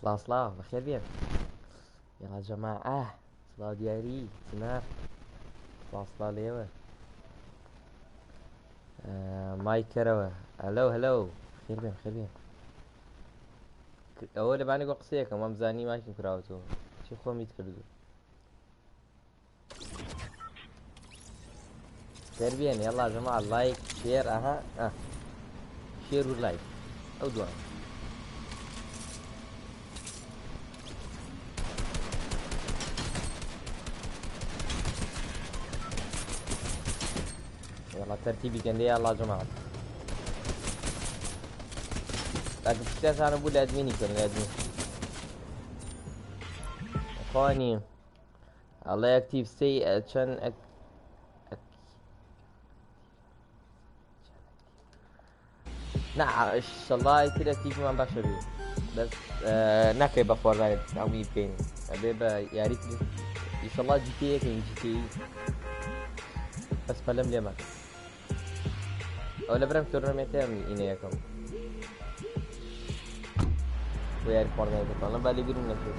سڵاو سڵاو بەخێر بێن یاڵا جەماعە سڵاو دیاری چنار سڵاو سڵاو لێوە مایکەرەوە هەلۆ هەلۆ خێر بێن خێر بێن ئەوە لەبانی گۆ قسەیەکەم وام زانی مایکم کراوەتەوە چی خۆمیت کردو خێر بێن یاڵا جەماعە لایک شێر ئەها ئە شێر و لایک ئەو دوان يلا ترتيبي كان ليه يلا جماعة. لكن بتساس انا بقول ادمين يكون ادمين اخواني الله يكتب سي عشان أك... أك... نا ئیشەڵا ئیتر ئەکتیڤمان باشە بێ بەس ناکرێت بە فۆرمانێت هەمووی بکەین ئەبێ بە یاری تر ئیشەڵا جیتەیەکەین جیتەی بەس پەلم لێ مەکە ئەو لە برم تۆرنەمێتە ئەم ئینە یەکەم بۆ یاری فۆرنایتەکان با لێ بیرم نەچێت.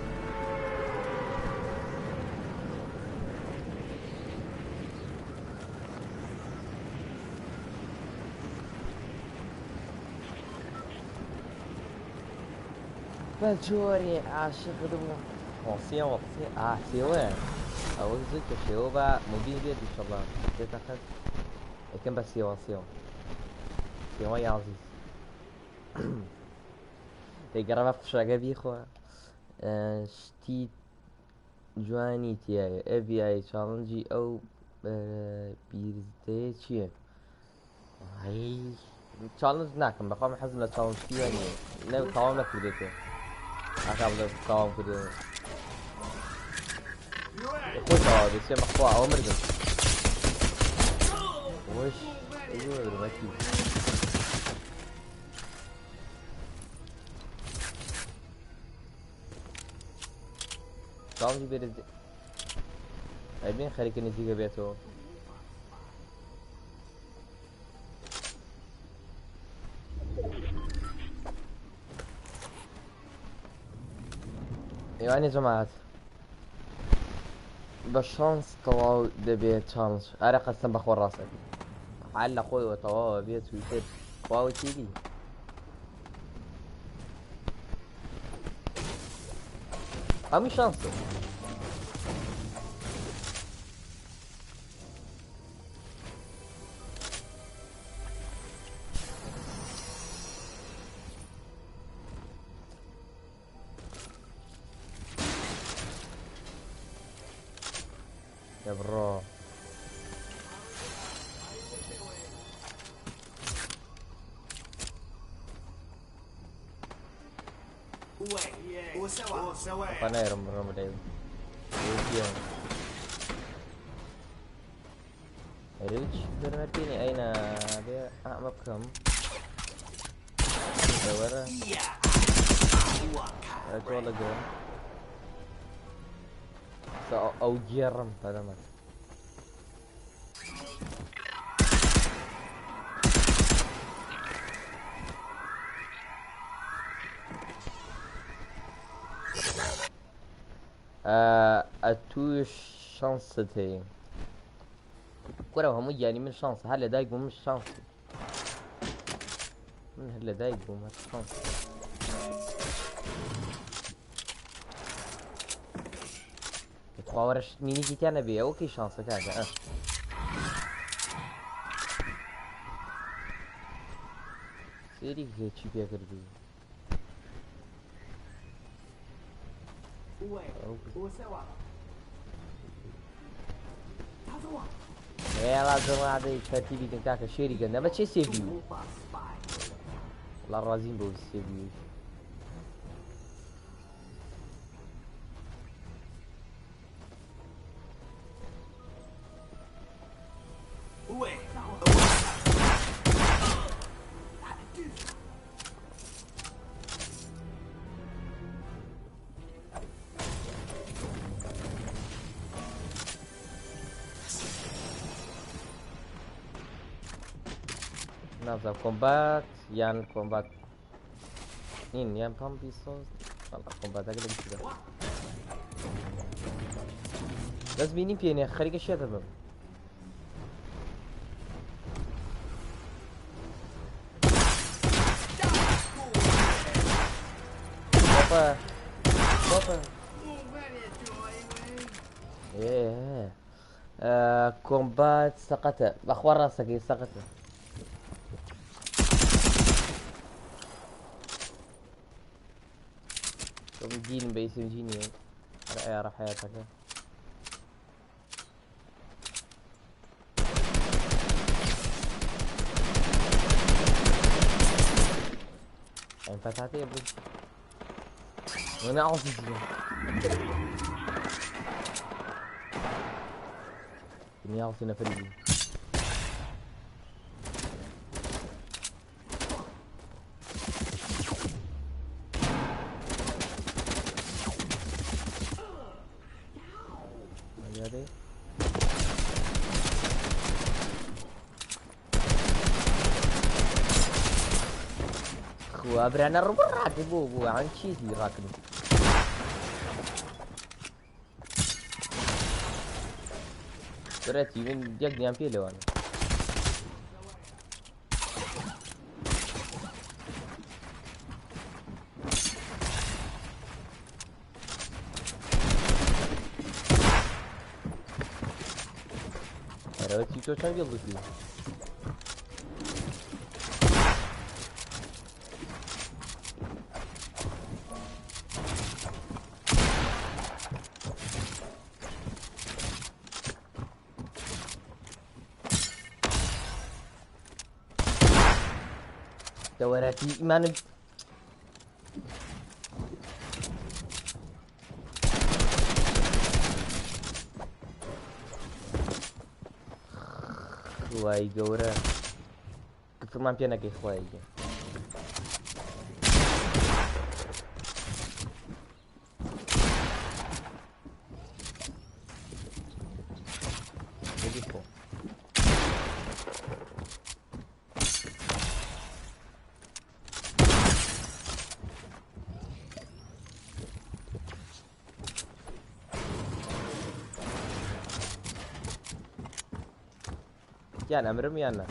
بە جۆرێ عاشق دەبووم. خۆسیەوە قسەی ئا سێوەیە ئەوە زوو کە شێوە بە مۆبیل بێت ئیشەڵا دێتە خەت یەکەم بە سێوە سێوە سێوە یازیز دەیگەڕە بە فشەکە بیخۆ شتی جوانی تایە FBI چاڵنجی ئەو بیرزدەیە چییە؟ چاڵنج ناکەم بەخوا من حەزم لە چاڵنج شتی نییە نە تەواو نەکردێتێ ئاکا بڵێ تەواوم کردێ خۆی تەواو بێ سێ مەخوا ئەوە مردم وش ئەوە چاڵنجی بێرز ئەبین خەریکە نزیکە بێتەوە. ئێوانی جەماعەت بە شانس تەواو دەبێت چانس ئارە قەسم بەخۆ ڕاستەکەی حال لە خۆیەوە تەواوە بێت و تر خواوە چیدی هەموو شانسە. يا برو قنايرم برو ريتش برمتيني أين أعمقهم دورة والله جرم أو جرم هذا ما ئەتوش شانست هەیە کورە هەموو گیانی من شانس هەر لە دایک بووم من شانس من هەر لە دایک بووم هەر شانس تخوا وەرە مینیکی تیا نەبێ ئەوە کەی شانسە کاکە ئە سێری چی پێ کردی يلا جماعة ترتيبي كان كاكا شيري كان ما تشي سيفيو والله رازين بو سيفيو نازانم کۆمبات یان کۆمبات. نین یان پەمپی سۆز وەڵا کۆمباتەکە لە گشتدا بەس بینیم پێ نیە خەریکە شێتە بم بابا بابا ايه كومبات سقطة بەخوا ڕاستەکەی سەقەتە دینم بە ئیسم نییە هەر ئەیارە حیاتەکە ئەم پەتاتەیە بوو وەنە ئاڵسی دنیا ئاڵسی نەفەری بوو یادەی خوا برانە ڕوو ڕاکە بۆ بۆ عن چیزی ڕاکن برەتی من یەک دیان پێ لەوانە ئەرەوە چی تۆ چەند گێڵ دەکری دەوەرەتی ئیمانت خوای گەورە کفرمان پێ نەکەی خوای گیان گیان ئەمرم یان نا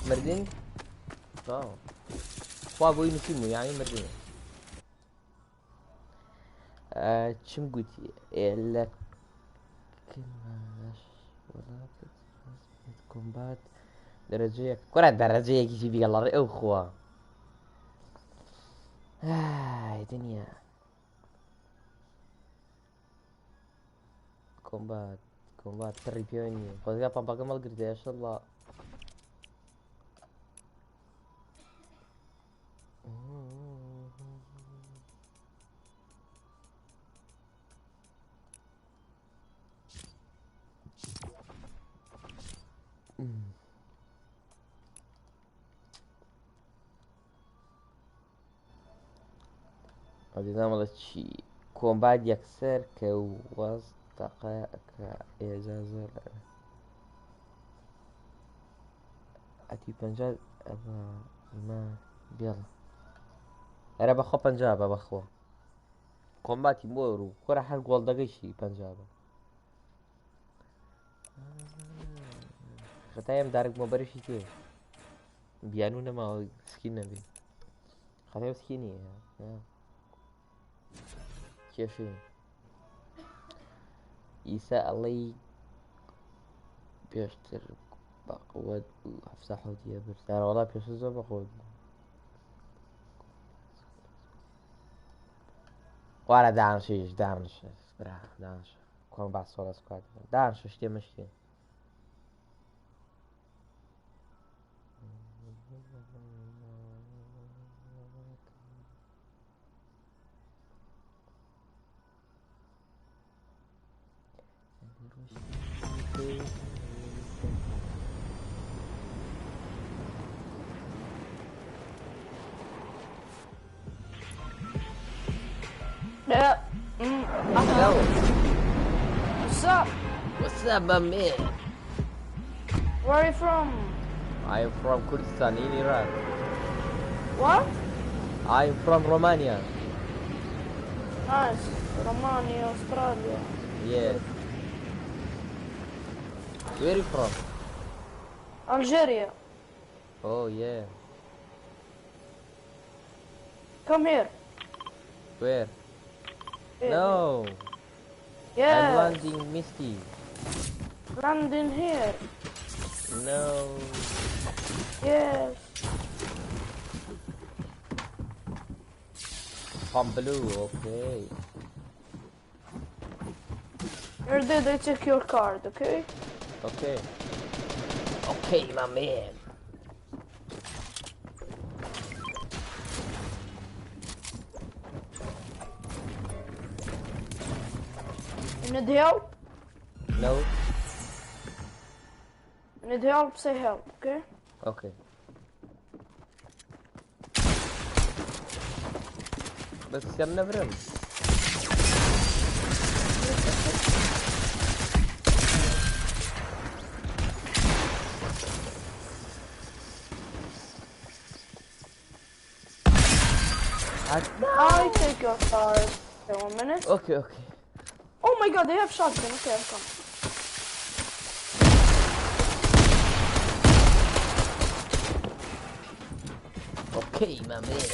مردین تەواو خوا بۆی نووسیم و یعنی مردین چم گوتی لە کۆمبات دەرەجەیەک کورە دەرەجەیەکیشی بیگەڵڕێ ئەو خوا ئای دنیا کۆمبات کۆمبات تڕی پێوە نییە خۆزگا پەمپەکەم هەڵگرتە ئێشەڵڵا ئەدیزانم چی کۆمبات یەکسەر کە وەز تەقە کە ئێجازە ئەتی پەنجا ئەمە بێڵ ئەرە بەخۆ پەنجا بە بەخۆ کۆمباتی مۆر و کۆرە هەر گۆڵدەگەشی پەنجا بە خەتایم دارک مۆبەرشی تێ بیانوو نەماوە سکین نەبی خەتای سکینی کێشەیە ئیسا ئەڵەی پێشتر بەقوت بوو هەفتا حوتیە برد وەڵا پێشتر زۆر بەقوت بوو وارە دانشیش دانش برا دانش کۆم با سۆڵە سکوات دانش شتێ مشتێ Yeah. Hello. What's up? up, my man? Where are you from? I am from Kurdistan in Iraq. What? I am from Romania. Nice. Romania, Australia. Yeah. Where you from? Algeria. Oh yeah. Come here. Where? Here. No. Yes. I'm landing Misty. Landing here. No. Yes. From blue, okay. You're dead. I take your card, okay? Okay. Okay, my man. You need help? No. You need help? Say help, okay? Okay. بس كم نبرم. I take your card. Okay, 1 minute. Okay, okay. Oh my god, they have shotgun. Okay, I'm coming. Okay, my man.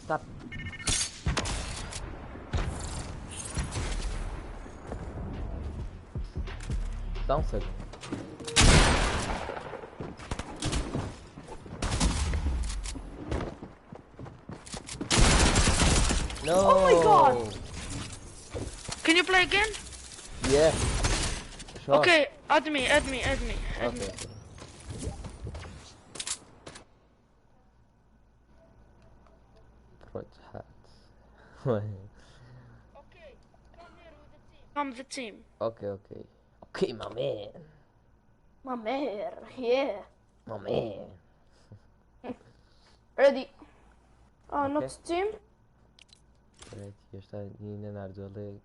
Stop. Down second. No. Oh my god. Can you play again? Yeah. Sure. Okay, add me, add me, add me. Add Okay. me. Right hat. Okay, come here with the team. Come the team. Okay, okay. Okay, my man. My man, yeah. My man. Ready. Oh, Okay. not team? Right, هێشتا نەناردووە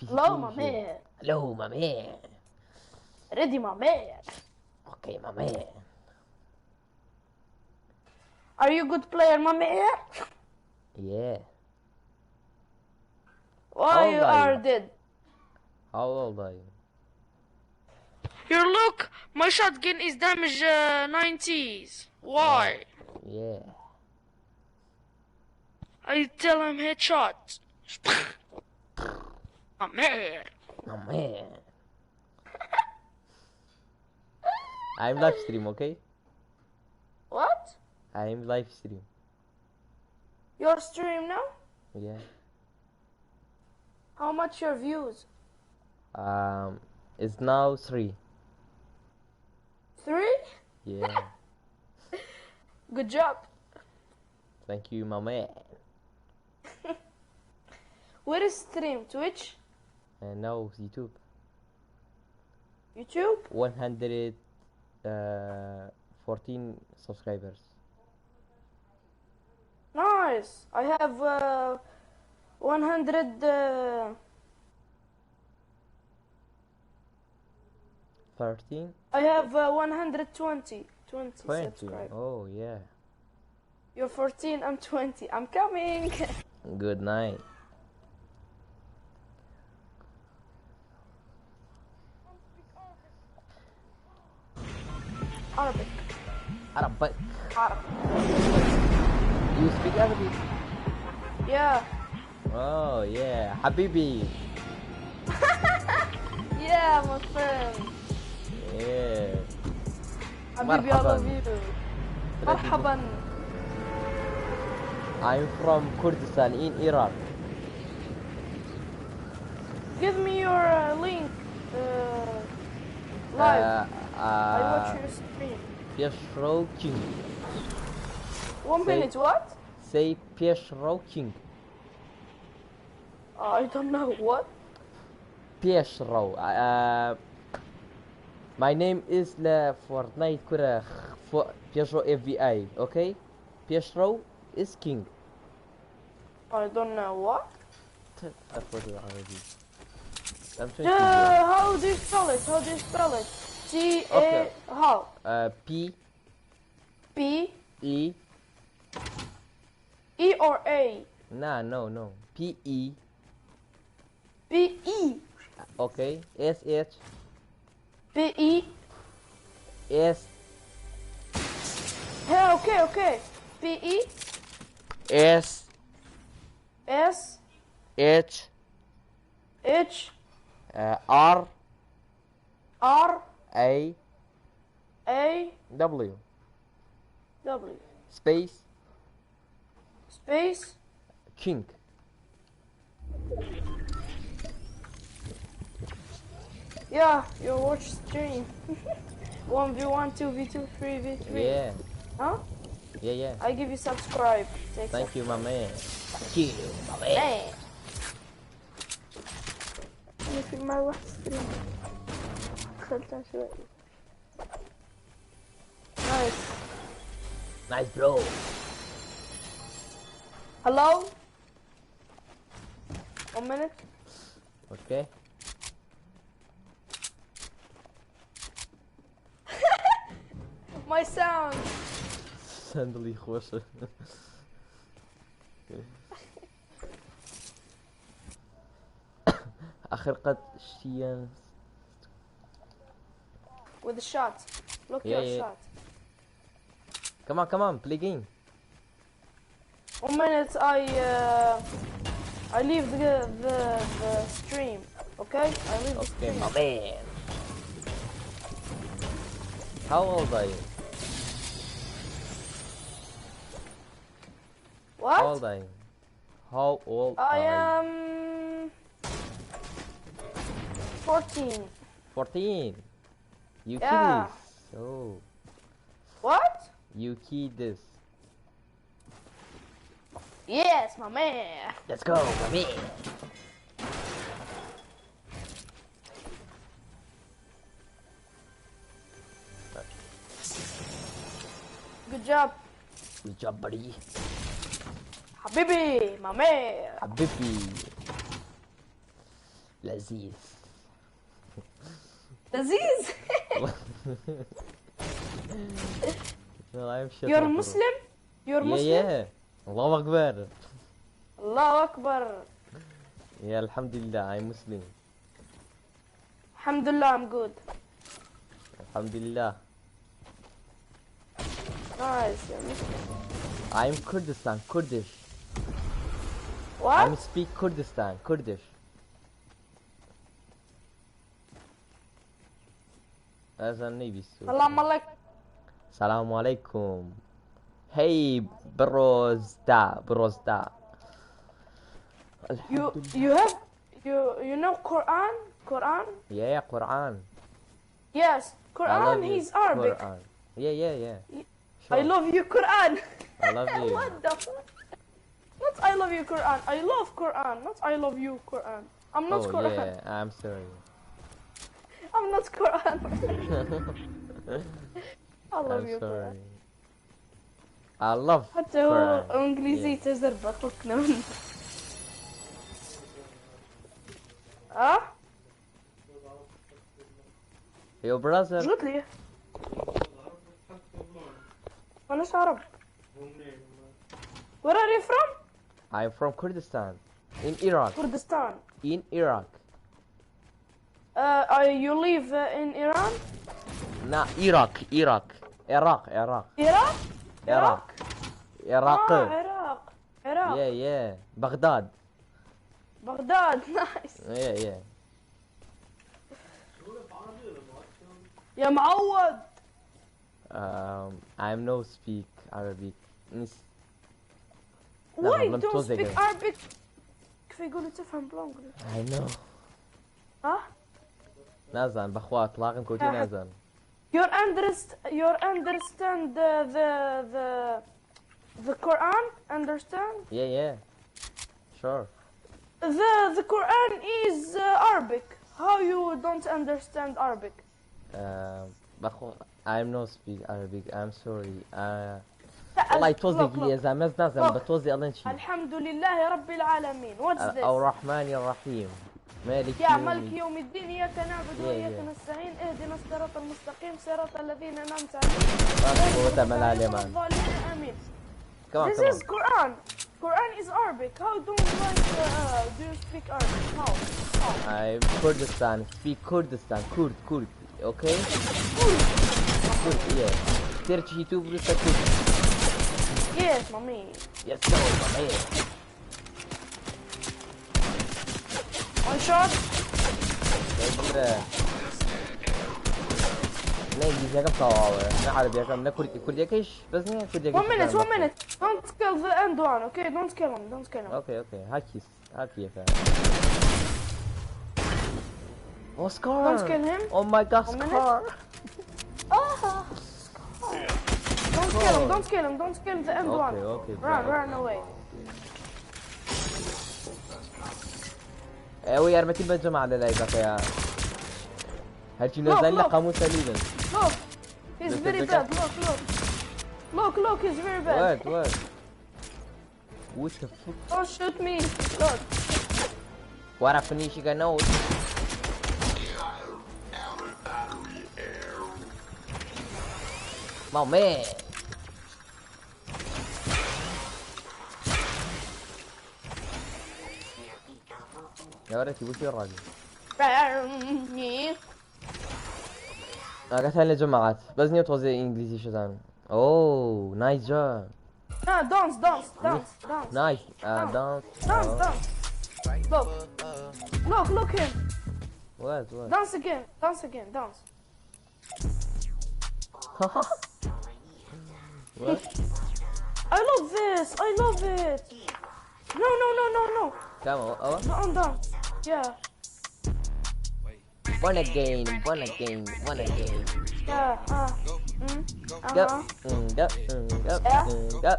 Hello, my man. Hello, my man. Ready, my man. Okay, my man. Are you a good player, my man? Yeah. Why How you old are are you? dead? How old are you? Here, look, my shotgun is damage 90s. Why? Yeah. I tell him headshot. My man. My man. I'm live stream, okay? What? I'm live stream. Your stream now? Yeah. How much your views? It's now 3. 3? Yeah. Good job. Thank you, my man. Where is stream? Twitch? And now YouTube. YouTube? 114 subscribers. Nice. I have 100. 13? I have 120. 20 20. subscribers. Oh, yeah. You're 14, I'm 20. I'm coming. Good night. Arabic. Arabic. Arabic. You speak Arabic? Yeah. Oh, yeah. Habibi. Yeah, my friend. Yeah. Habibi, I love you. Marhaban. I'm from Kurdistan in Iraq. Give me your link. Live. I watch your stream. Peshro King. 1 minute, what? Say Peshro King. I don't know what. پێشڕەو My name is لە فۆرتنایت کورە پێشڕەو FBI okay پێشڕەو is king. I don't know what. عربي. How do you spell it? How do you spell it? T A Okay. how? P P E E or A? Nah, no, no. P E P E okay S H P E S Hey, okay, okay. P E S S H H R R A A W W space space king. Yeah, you watch stream. 1v1, 2v2, 3v3. Yeah, Huh? yeah, yeah. I give you subscribe. Take Thank you, my man. Thank you, my man. Man. أنا في معي واحد ستريم دخلت عشوائي. Nice. Nice, bro. Hello? One minute. Okay. My sound. صندلی خۆشە. آخر قەت شتیان With the shot. Look Yeah, your yeah. shot. Come on, come on, play game. One minute I leave the stream. Okay? I leave the Okay, stream. my man. How old are you? What? How old are you? How old I are you? am 14. 14. You Yeah. kiddies. Oh, What? you kiddies. Yes, my man. Let's go, my man. Good job. Good job, buddy. حبيبي, my man. حبيبي. لذيذ. لذيذ. No, I'm shut You're up, bro. Muslim? You're Yeah, Muslim? yeah. الله أكبر. الله أكبر. Yeah, الحمد لله, I'm Muslim. الحمد لله, I'm good. الحمد لله. Nice, you're Muslim. I'm Kurdistan, Kurdish. What? I'm speak Kurdistan, Kurdish. هذا نيبي. السلام عليكم. السلام عليكم. Hey بروزدا بروزدا. You have you know Quran? Quran? Yeah, Quran. Yes, I Quran. love you, He's Arabic. Quran. Yeah, yeah, yeah. I Sure. love you, Quran. I love you. What the fuck? Not I love you, Quran. I love Quran. Not I love you, Quran. I'm not Oh Quran. yeah, I'm sorry. I'm not Quran. I love I'm you, Quran. sorry. I love حتى هو Quran. انجليزيته زربة فكنا منه. اه Your brother. ايش قلت لي؟ ماناش عرب. Where are you from? I'm from Kurdistan. In Iraq. Kurdistan. In Iraq. You live in Iran? Nah, Iraq, Iraq. Iraq, Iraq. Iraq? Iraq. Iraq. Ah, Iraq. Iraq. Yeah, yeah. Baghdad. Baghdad. Nice. Yeah, yeah. يا معود. I'm no speak Arabic. لا، Why بلم don't توزع speak كده. Arabic؟ كيف يقولوا تفهم بالانجلش؟ I know. ها؟ نازان بخوات لاغن كوتي نازان. Your understand the Quran? Understand? Yeah, yeah. Sure. The Quran is Arabic. How you don't understand Arabic? بەخۆ I'm no speak Arabic I'm sorry. وەڵای تۆزێکی Look, look. لێزان بەس نازانم Look. بە تۆزێ ئەڵێن چی. الحمد لله رب العالمين. What's this? الرحمن الرحيم مالك يا يوم مالك يوم الدين إياك نعبد Yeah, وإياك yeah. نستعين اهدنا الصراط المستقيم صراط الذين أنعمت عليهم آه، غير هو تعمل المغضوب عليه عليهم man. ولا الضالين آمين. Come on, This come is on. Quran. Quran is Arabic. How don't like do you speak Arabic? How? How? I'm Kurdistan. Speak Kurdistan. Kurd, Kurd. Okay? Kurd, yeah. Search YouTube Rusa Kurd. Yes, mommy. Yes, go, my man. One shot. بمرە. نە ئینگلیزیەکەم تەواوە نە عەرەبیەکەم نە کوردی کوردیەکەیش بەس نییە کوردیەکەش One minute. بزانم. One minute. Don't kill the end one. Okay? Don't kill him. Don't kill him. Okay, okay. هاکی هاکیەکە. Oh, Scar! Don't kill him. Oh my god, One minute. Scar! Ah. Don't kill him. Don't kill him. Don't kill the end one. Okay, okay. Run, run away. ئەوە یارمەتی بە جەماع لە لایڤەکەیە هەرچی نەزانی لە look. قاموسە لیبن. Look, he's Look at very the bad. Look, look. Look, look, he's very bad. What, what? What the fuck? Don't shoot me. Look. What finish you know? My man. يا ولد وش الراجل؟ قالت لنا جماعات بس نيو توزي انجليزي شزان. Oh, nice job. Ah, dance, dance, dance, dance. Nice. Dance. Dance, dance. Look. Look, look him. What, what? Dance again. Dance again. Dance. What? I love this. I love it. No, no, no, no, no. Come on, oh. Don't dance. Yeah. One again, one again, one again. Yeah. Yep. Uh-huh. Yep. Yep. Yeah. Yep.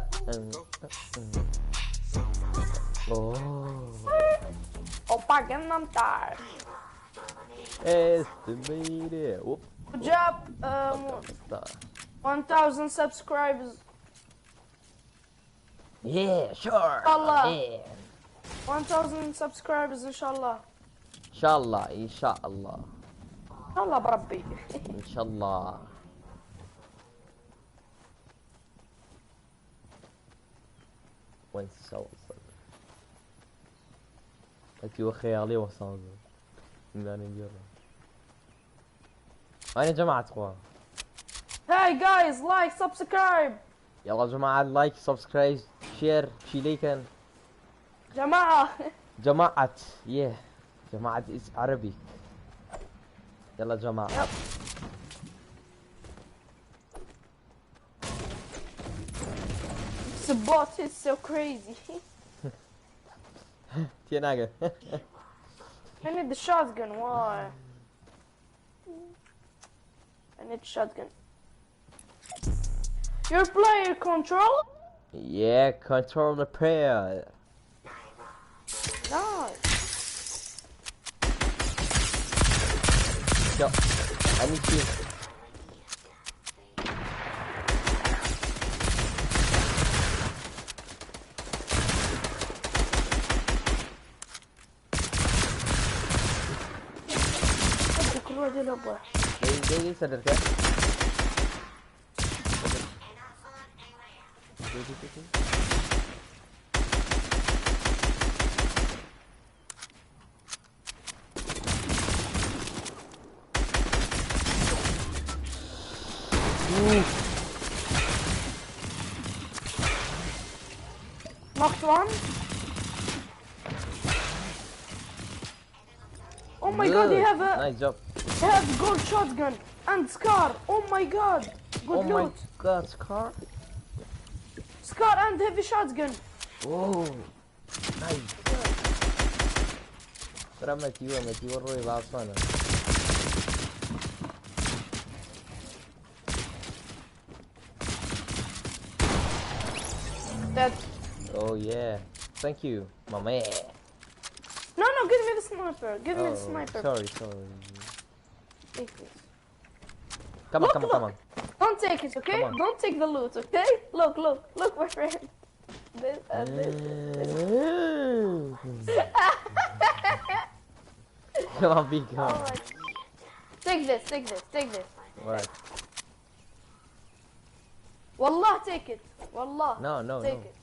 Oh. Oppa Gangnam Style. Estimated. Whoop. Good job. 1,000 subscribers. Yeah, sure. Allah. Yeah. 1,000 subscribers إن شاء الله. إن شاء الله إن شاء الله إن شاء الله بربي. إن شاء الله. وين سوصل؟ أنتي خيالي وصل. أنا جماعة أخوان. Hey guys, like, subscribe. يلا جماعة like subscribe share شي ليكن. جماعة. جماعة yeah جماعة is Arabic. يلا جماعة. Yep. The bot is so crazy. تيناقة. I need the shotgun. Why? I need shotgun. Your player control? Yeah, control the player. Nice. Yo, I need you. كل واحد يلعب واحد. دي دي سدرك. Knocked one. Oh my god, they have a Nice job. they have gold shotgun and scar. Oh my god. Good Oh my loot. god, Scar. Scar and heavy shotgun. Oh, nice. ترى ماتيوه ماتيوه الروي بعصانا. Dead. Oh yeah. Thank you, my man. No, no, give me the sniper. Give me the Oh, sniper. Sorry, sorry. Take this. Come on, Look, come on, come look. on. Don't take it, okay? Come on. Don't take the loot, okay? Look, look, look, my friend. This and this. Come on, B, come Oh on. my. Take this, take this, take this. What? Wallah, take it. Wallah. No, no, Take no. it.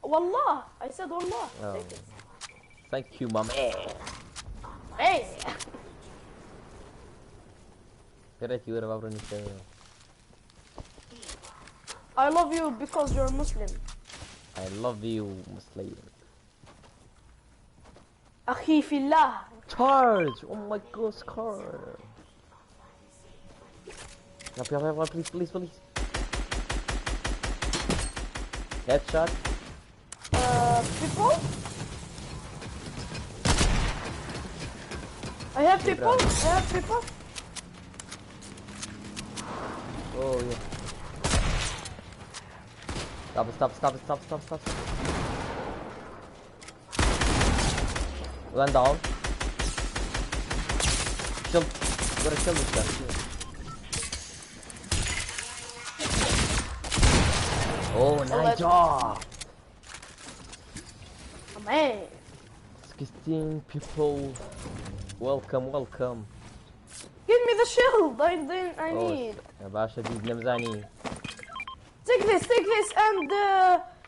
Wallah. I said wallah. Oh. Take it. Thank you, mom. Hey. Короче, Юра, вопрос не ставил. I love you because you're Muslim. I love you, Muslim. أخي في الله. Charge! Oh my god, scar! Help, help, help, please, please, please. Headshot. People? I have people. I have people. Oh yeah. Stop it, stop, stop, stop, stop, stop, stop. One down. Kill. Gotta kill this guy. Oh, nice let's- job. Oh, man. 16 people. Welcome, welcome. Give me the shield. I didn't. I Oh, need. يا باشا دي بنمزاني. Take this. Take this and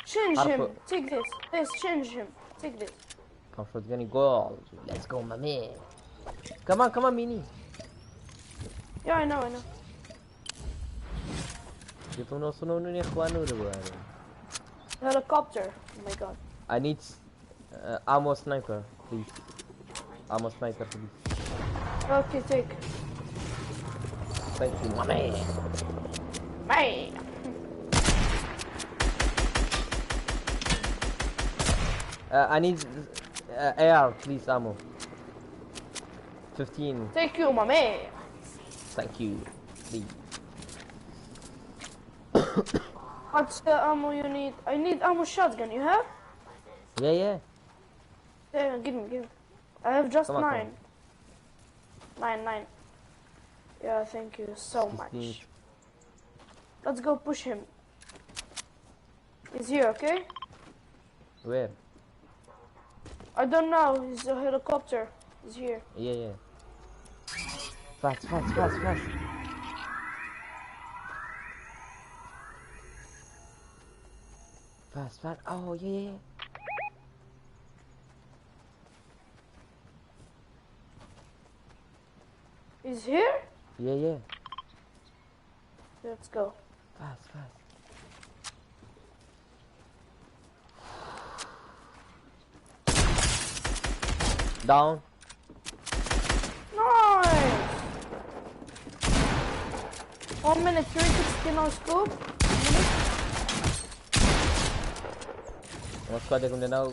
change him. Harpo. Take this. This change him. Take this. Come shotgun goal. Let's go, my man. Come on, come on, Mini. Yeah, I know. I know. Helicopter. Oh my god. I need ammo sniper, please. Ammo sniper, please. Okay, take. Thank you, my man. Man. I need AR, please, ammo. 15. Thank you, my man. Thank you, please. What's the ammo you need? I need ammo shotgun. You have? Yeah, yeah. Yeah, give me, give me. I have just Come on, come 9. 9, 9. Yeah, thank you so 16. much. Let's go push him. He's here, okay? Where? I don't know. He's a helicopter. He's here. Yeah, yeah. Fast, fast, fast, fast. Fast, fast. Oh, yeah, yeah, yeah. He's here? Yeah, yeah. Let's go. Fast, fast. Down. Nice! 1 minute 360 no scope. 1 minute. One squad they now. No,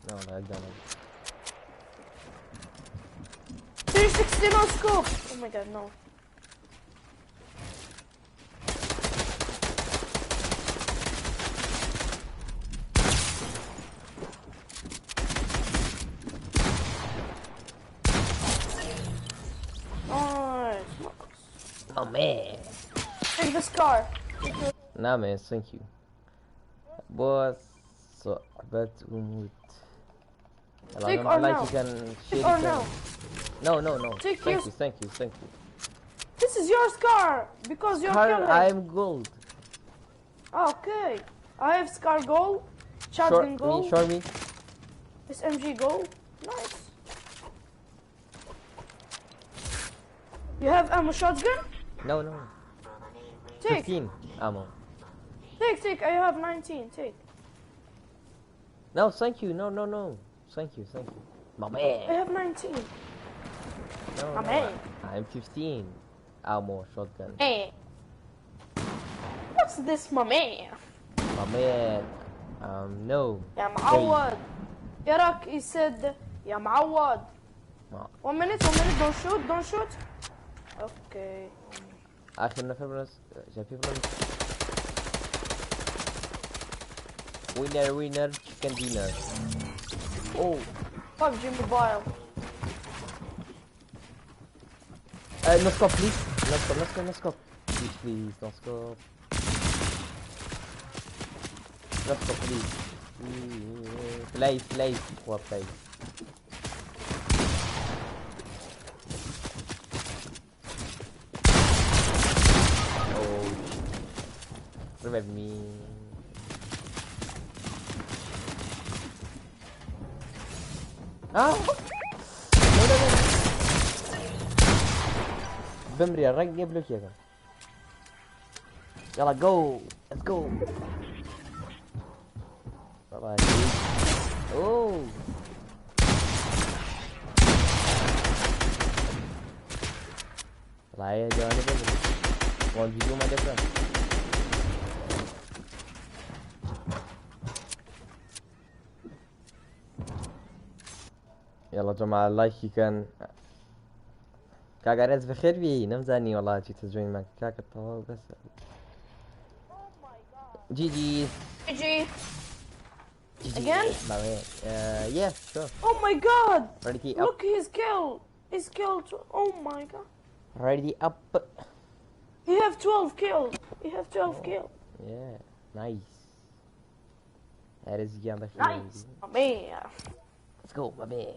no, I don't know. 360 no scope! Oh my god, no. Nice. Oh man. Take this car. Nah man, thank you. Boss صعبة وموت. Take or like no? you can Take share or you no? can... No, no, no. Take thank yours. you, thank you, thank you. This is your scar because you're Car, killing. I'm gold. Okay. I have scar gold, shotgun Short me, gold, show me. SMG gold. Nice. You have ammo shotgun? No, no. Take, 15 ammo. take, take. I have 19. Take. No, thank you. No, no, no. Thank you, thank you. My I man. have 19. No, My no, man. I'm 15. Ammo shotgun. Hey. What's this, my man? My man. No. يا معود. Yarak, he said, يا معود. ما- 1 minute, 1 minute. Don't shoot, don't shoot. Okay. آخر نفر بنص شايفين بنص winner winner chicken dinner. Oh. PUBG Mobile. No scope, please. No scope, no scope, no scope. Please, please, no scope. No scope, please. Play, play, what play? Oh, shit. Revive me. Ah! No, no, no. بمري الرنج بلوك يا يلا جو ليتس جو. باي. اوه والله يا جواني بمري 1 فيديو ما دفع. يلا جماعة لايك كان کاکە ڕێز بەخێر بی نەمزانی وەڵا چیتە جوین مە کاکە تەواو بەس. جی جی. GG. Again? Yeah, sure. Oh my god! Ready up. Look his kill. His kill. Oh my god. Ready up. He have 12 kills. He have 12 kills. Yeah, nice. That is گیان بەخێر. Nice. My man. Let's go, my man.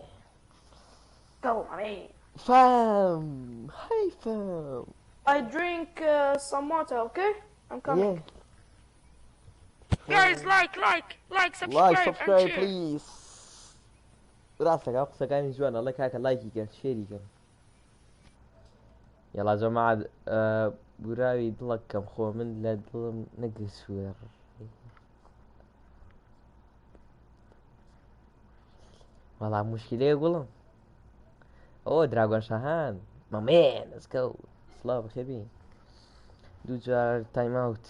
Go, my man. Fam! Hi, fam! I drink some water, okay? I'm coming. Yeah. Guys, like, like, like, subscribe, Like, subscribe, and share. please. ڕاستەکە ئەو قسەکانی جوانە ئەڵێ کاکە لایکی کەن شێری کەن. یاڵا جەماعەت بوراوی دڵەکەم خۆ من لە دڵم نەگرسوێ. وەڵا مشکلەیە گوڵم. ئۆ دراگۆن شاهان My man, let's go. سڵاو بەخێر بی. دوو جار time out.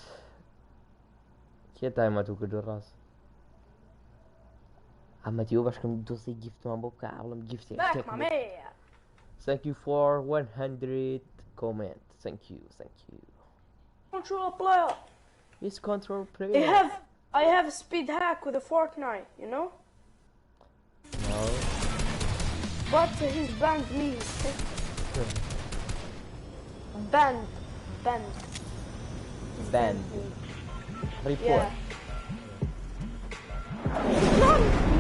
کێ time out کردو ڕاست؟ ئەمەتی ئەو بەشکم دۆستی gift مان بۆ بکە ئاڵم gift ێ. Back, my man. Thank you for 100 comment. Thank you, thank you. Control player. It's control I player. have speed hack with a Fortnite, you know? No. But he's banned me. Banned. Banned. He's Banned. me. Report. Yeah. No,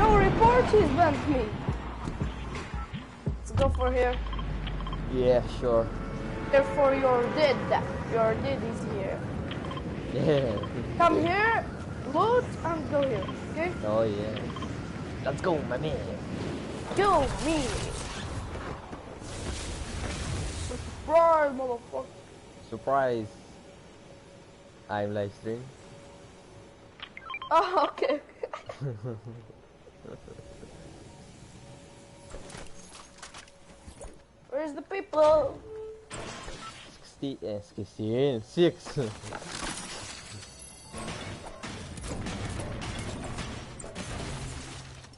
no report, he's banned me. Let's go for here. Yeah, sure. Therefore, you're dead. Your dead is here. Yeah. Come here, loot, and go here. Okay? Oh yeah. Let's go, my man. Kill me. Surprise, motherfucker. Surprise. I'm live stream. Oh, okay. Where's the people? 60, 16, 6.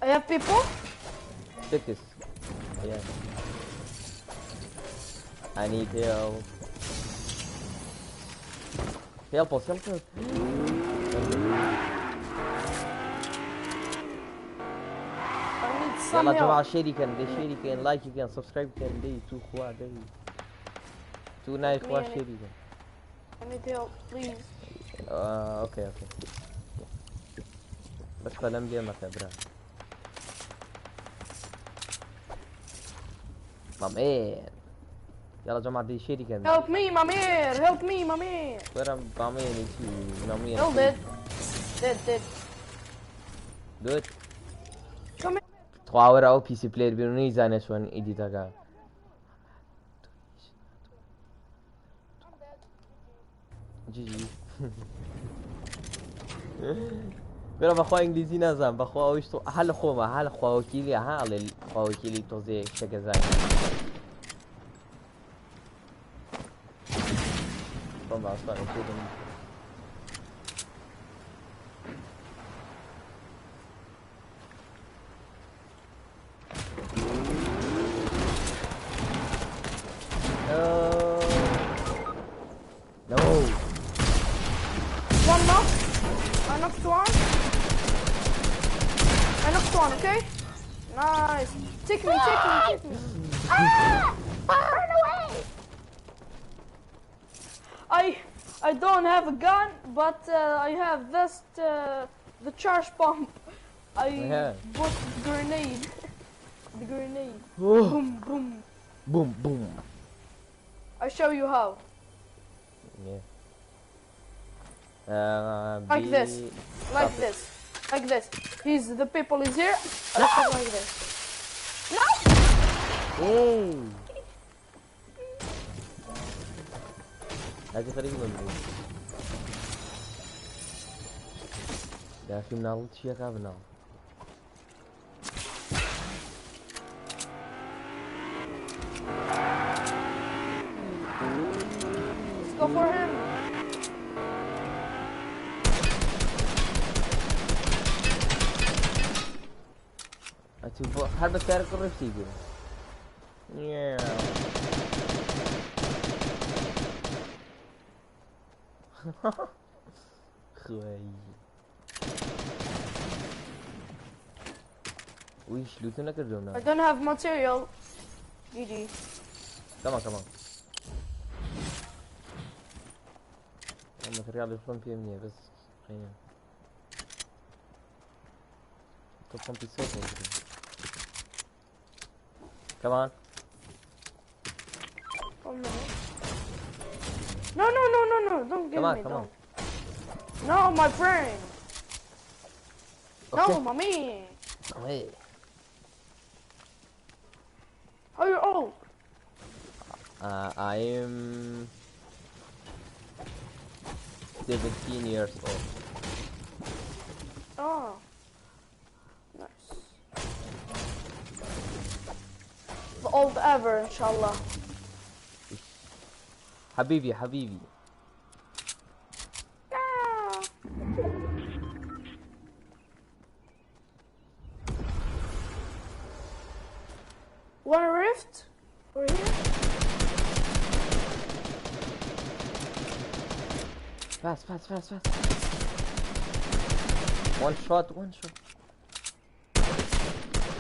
I have people? 6. Yeah. I need help. Help us, help us. I need some يلا جماعة help. شيري كان دي شيري كان لايك كان subscribe كان دي تو خوا دي تو ناي خوا Me, I need- شيري كان. I need help, please. Okay okay بس قلم لي ما برا. My man. يلا جماعة دي شيري كان. Help me, my man. Help me, my man. ورا بعمل شي نامي. Kill dead. Dead, dead. Good. Come here. تخوا ئەو PC player بێن و نەیزانێت چۆن edit ەکە. GG. برا بەخوا ئینگلیزی نازانم بەخوا ئەویش تۆ هەر لە خۆمە هەر لە خواوەکیلی ها ئەڵێ خواوەکیلی تۆزێ شتەکە زانم. خۆم باسمان کردم. No. No. One knock. I knocked one. I knocked one, okay? Nice. Nice. Take me, take me, take me. Ah! Run away! I don't have a gun, but I have this the charge pump. I Yeah. bought the grenade. The grenade. Oh. Boom, boom. Boom, boom. I show you how. Yeah. Like this. Like Stop it. this. Like this. He's the people is here. I go like this. No! Hey. هذه خليك من يا اخي مناڵ چیەکە بناڵ Let's go for him. ئەچوو بۆ هەر بە سیارەکە ڕفتی بوو خوای ویش لوتو نەکردو I don't have material. GG. Come on, come on. ماتریاڵی خۆم پێم نییە بەس قەینە. تۆ پەمپی سۆز هەڵگرە. Come on. One minute. No, no, no, no, no. Don't give Come on, me. come on. don't. No, my friend. No, Okay. mommy. Wait. How you old? I am 17 years old. Oh. Nice. The old ever, inshallah. حبيبي حبيبي. Ah. Want a rift? Over here? Fast, fast, fast, fast. One shot, one shot.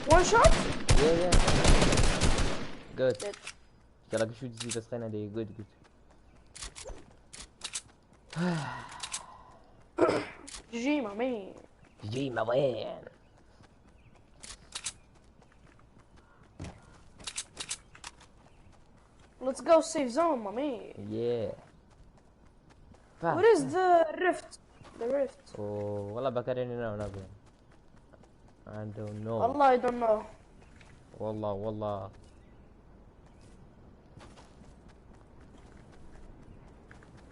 One shot? Yeah, yeah. Good. Good. يلا شو تزيد بس خلينا دي good good. GG, my man. GG my man. Let's go safe zone, my man. Yeah. Fast. What is the rift? The rift. Oh, والله بكرني now نبي. I don't know. Allah, I don't know. والله والله.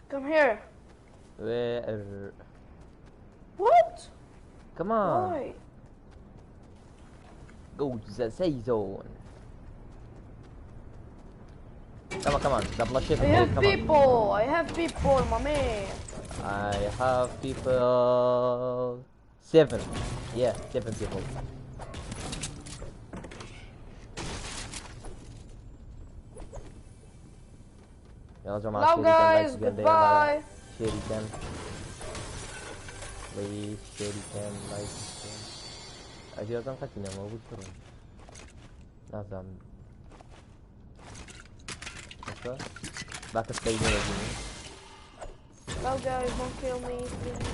Come here. Where? What? Come on. Why? Go to the safe zone. Come on, come on. Double shift. I have Come on. people. I have people, my man. I have people. 7. Yeah, 7 people. يلا جماعة Hello, شيري كان guys. لايك كان Goodbye. شيري كان please شيري كان لايك كان أجي أظن قتلنا موجود فرن نظام باك سبيني Hello, guys. Don't kill me, please.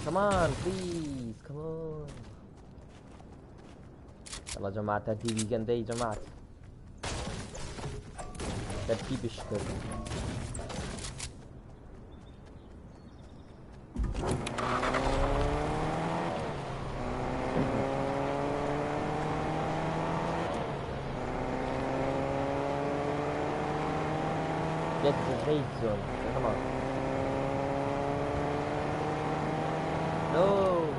Come on, please, come on. يلا جماعة ترتيبي جندي جماعة ترتيب الشكر Get the safe zone. Come on. No.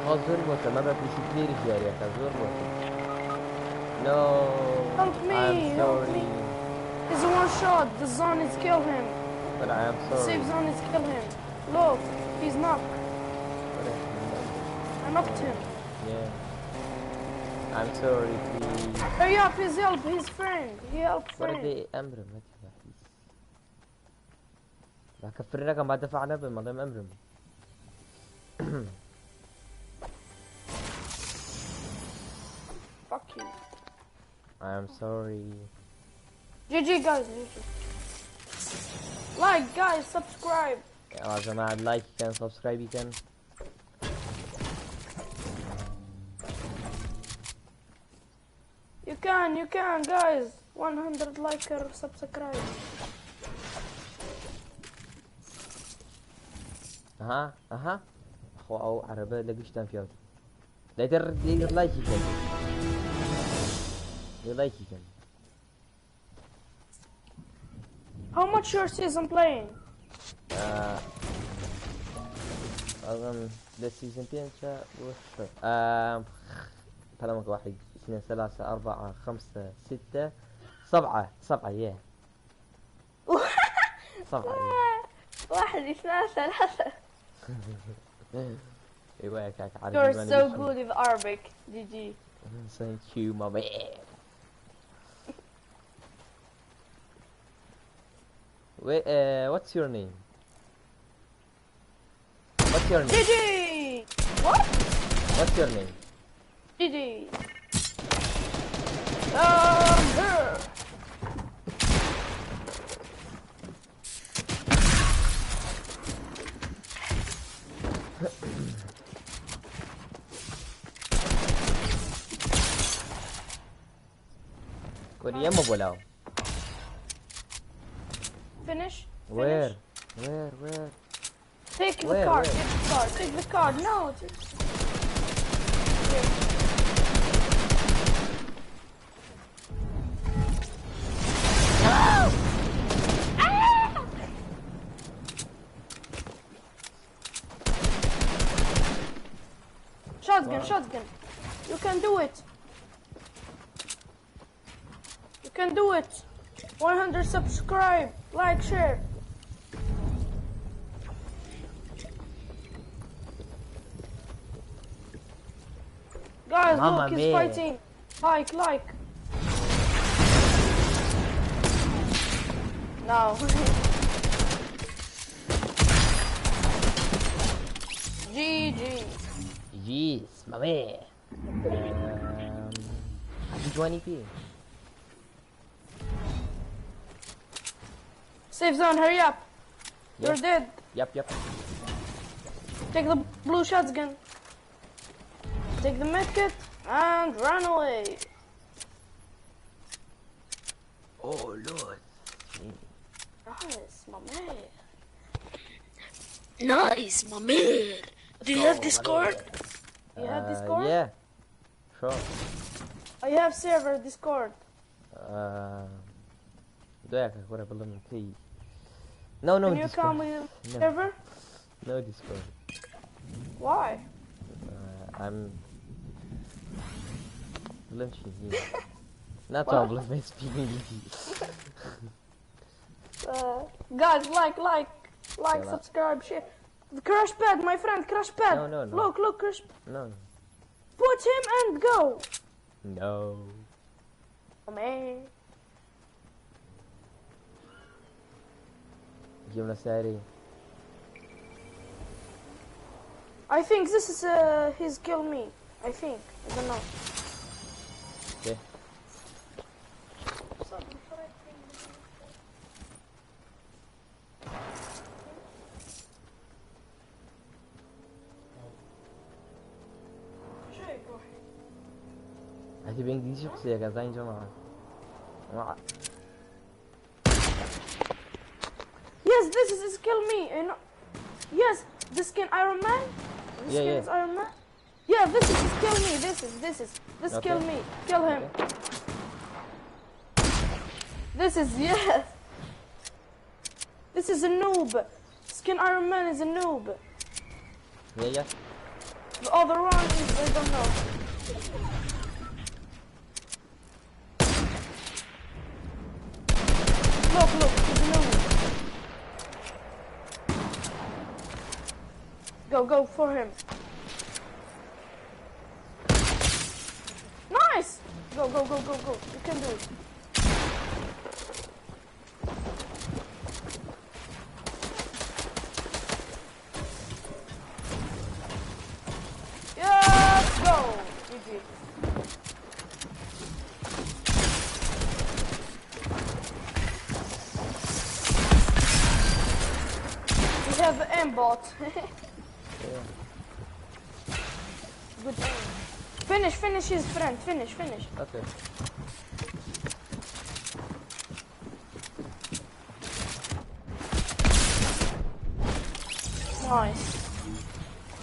خلاص زۆر بۆتە مە بە پیسی یاریەکە زۆر بۆتە. No. Help me, I'm help sorry. me. It's a one shot. The zone is kill him. But I am The sorry. safe zone is kill him. Look, he's knocked. I knocked him. Yeah. I'm sorry please. Hurry up, he's help his friend. He help وەرە friend. دێ ئەمرم هەتیوە حیز. با کە فرنەکەم با دەفع نەبم ئەڵێم ئەمرم. Fuck you. I'm sorry. GG guys, GG. Like guys, subscribe. يلا جماعة لايك كان سبسكرايب كان. You can guys. 100 like or subscribe. ئەها ئەها خۆ ئەو عەرەبە لە گشتان پیاوت. دەیتر دەیتر لایکی کەن. دەی لایکی کەن. How much your season playing? أظن لە سیزن پێنجە بۆ شەش. پەلەمەکە واحد اثنين ثلاثة أربعة خمسة ستة سبعة سبعة yeah سبعة yeah. واحد اثنان ثلاثة. ايوه يا كاك عارف You're زماني so بيشي. good with Arabic. GG. Thank you my man. Wait, what's your name? What's your name? GG! What? What's your name? GG. Here. كوريا بولاو. Finish. Where? Finish. Where? Where? Take the Where, card. where? Take the card. Take the card. No. Take... Here. Ah! Shotgun, Wow. shotgun. You can do it. You can do it. 100 subscribe, like, share. Guys, Mamma look, he's mia. fighting. Like, like. No. GG. Yes, my man. جوانی پی. Safe zone, hurry up. You're Yeah. dead. Yep, yep. Take the blue shotgun. Take the medkit and run away. Oh Lord. Nice, my man. Nice, my man. Do you have Discord? You have Discord? Yeah. Sure. I have server Discord. دویاکە کورە بڵم کەی. No, no Can you Discord. come with No. server? No Discord. Why? I'm بڵم چی ناتوانم بڵم speak English. Guys, like, like, like, Yeah. subscribe, share. The crash pad, my friend, crash pad. No, no, no. Look, look, crash. No, no. Put him and go. No. Oh, man. جبنا ساري. I think this is he's killed me. I think. I don't know. Okay. هەتی بە ئینگلیزی قسەیەکە زانین جەماعە. Yes, this is kill me. You know. Yes, this skin Iron Man. This Yeah, skin yeah. is Iron Man. Yeah, this is kill me. This is this Okay. kill me. Kill him. Okay. This is yes. This is a noob. Skin Iron Man is a noob. Yeah, yeah. The other one is I don't know. Look, look, he's a noob. Go, go for him. Go, go, go, go, go. You can do it. Yes, go. GG. We have aimbot. Yeah. Good aim. Finish, finish his friend. Finish, finish. Okay. Nice.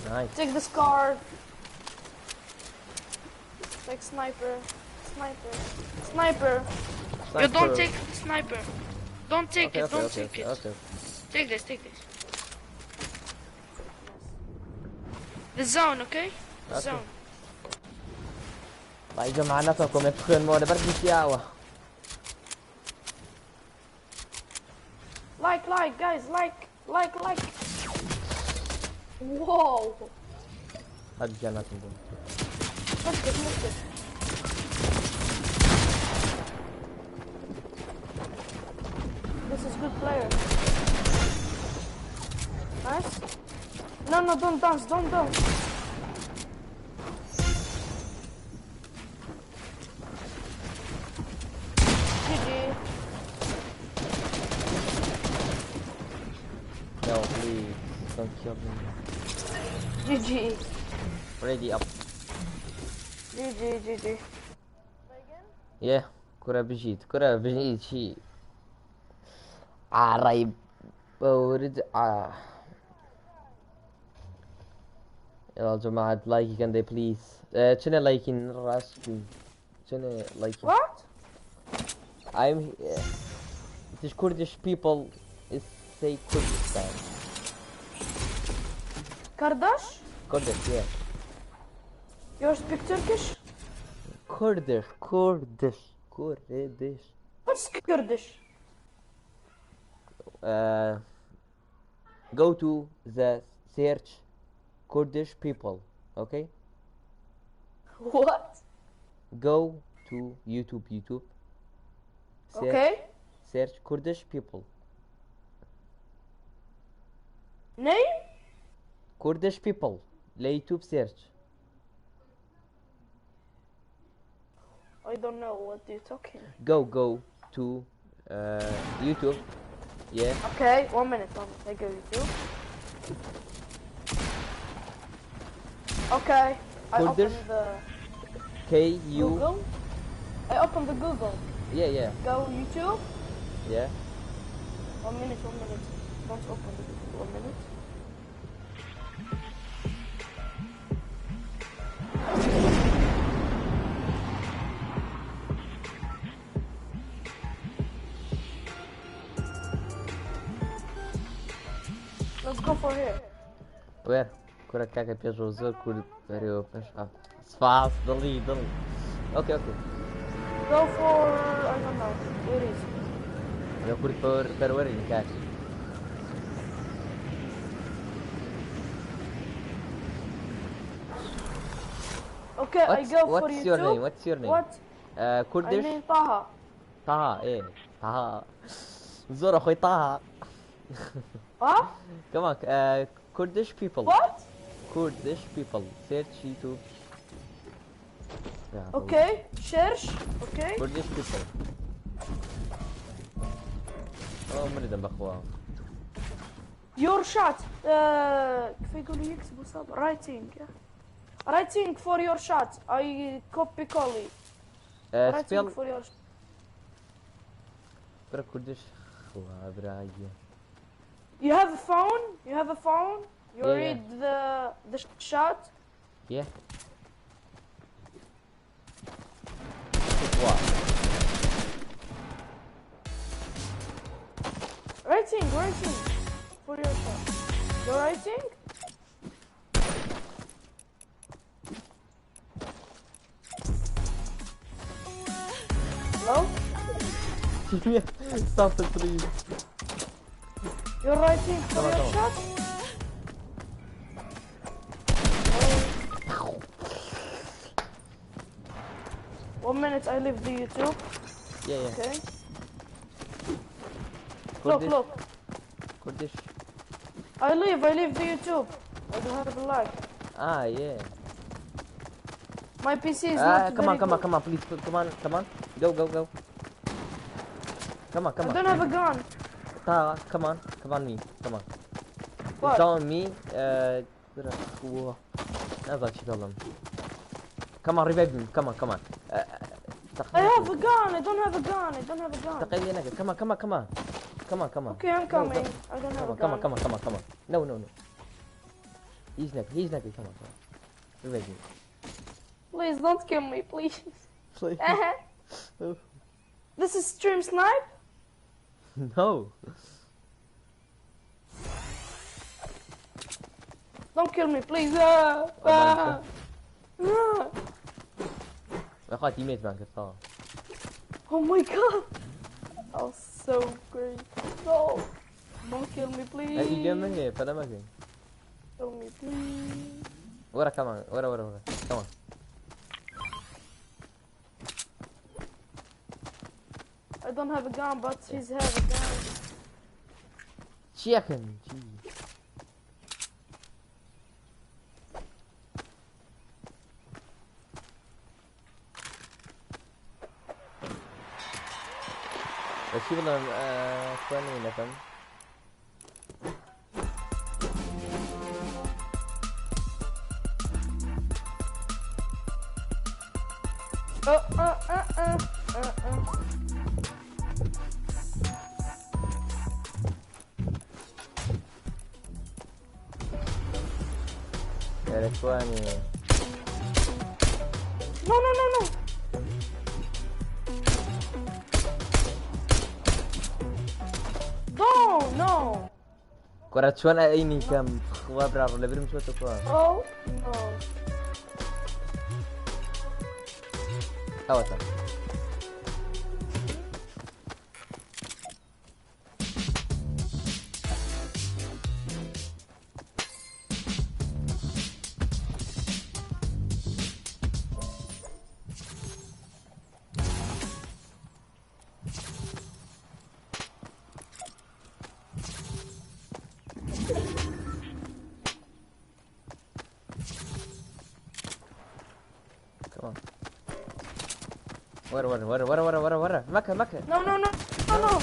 Nice. Take this card. Take sniper. Sniper. Sniper. You don't Sniper. take the sniper. Don't take Okay, it, okay, don't okay, take okay, it. okay. Take this, take this. The zone, okay? The Okay. zone. وای جەماعە نەکەن کۆمێنت بخوێنمەوە لەبەر گیتیاوە. Like, like, guys, like, like, like. Whoa. هەر گیان ناکەم بۆم. Let's get, let's get. This is good player. Nice. No, no, don't dance, don't dance. GG. No, please, don't kill me. GG. Ready up. GG, GG. Yeah, کورە بژیت کورە بژیت چی عڕەی بەورد آه. يلا جماعة لايكي كان دي please چنە لايكين ڕاست چنە لايكي What? I'm this Kurdish people is say Kurdistan. Kardeş? Kurdish, yeah. You speak Turkish? Kurdish, Kurdish, Kurdish. What's Kurdish? Go to the search Kurdish people, okay? What? Go to YouTube, YouTube. Search, Okay. Search Kurdish people. Name? Kurdish people. لە YouTube search. I don't know what you're talking. Go, go to YouTube. Yeah. Okay, 1 minute, 1 minute. I go YouTube. Okay. I Kurdish? open the K U. Google. I open the Google. Yeah, yeah, Go YouTube. yeah. 1 minute, 1 minute. Don't open the Google. 1 minute. Let's go for here. Where? کورە کاکە پێشەوە زۆر کورد بەرەوە پێش سپاس دڵی دڵی. Okay, okay. Go for I don't know. Where is it? لە کورد پەروەرین کاک. Okay, I What's, go for what's YouTube. your name? What's your name? What? I Kurdish? name Taha. طه ايه طه زور اخوي طه. Huh? Come on, Kurdish people. What? Kurdish people. Search YouTube. Yeah, Okay. Search. Okay. Kurdish people. Oh, مردم بخوا. Your shot. كيف يقولوا يكتبوا صاب writing. Writing for your shot. I copy collie. Writing Spell for your برا Kurdish خوا براية. You have a phone? You have a phone? You Yeah, yeah. read the shot? Yeah. What? Writing, writing for your shot. You're writing? Hello? Stop it, please. You're writing for Come on, your come on. shot? 1 minute, I leave the YouTube. Yeah, yeah. Okay. Look, Kurdish, look. Kurdish. I leave the YouTube. I don't have a lag. Ah, yeah. My PC is Ah, not come on, very come on, good. come on, please, come on, come on. Go, go, go. Come on, come I on. don't have a gun. Ta, come on, come on me, come on. What? It's on me. نازل شي والله. Come on, revive me. Come on, come on. I have a gun. I don't have a gun. I don't have a gun. تقيل لنا. Come on, come on, come on. Come on, come on. Okay, I'm Go, go. coming. I don't have Come a on, come on, gun. come on, come on, come on. No, no, no. He's not, he's not. Come on, come on. Revive me. Please don't kill me, please. Please. This is stream snipe? No. Don't kill me, please. Oh my Ah, ah. اخويا teammate معك طبعا. Oh my god. That was so great. No. Don't kill me, please. اجي فلا ما في. Kill me, please. ورا كمان ورا ورا ورا كمان. I don't have a gun, but he's have a gun. Chicken. بس شي والله اخواني نفهم. Uh. يا اخواني. No, no, no, no. No, no. كرة شلون ايني كم خوا برا ولا برم شو تكوا. Oh, no. اوتا. Come on. ورا ورا ورا ورا ورا ورا ورا مكة مكة. No, no, no. No, no.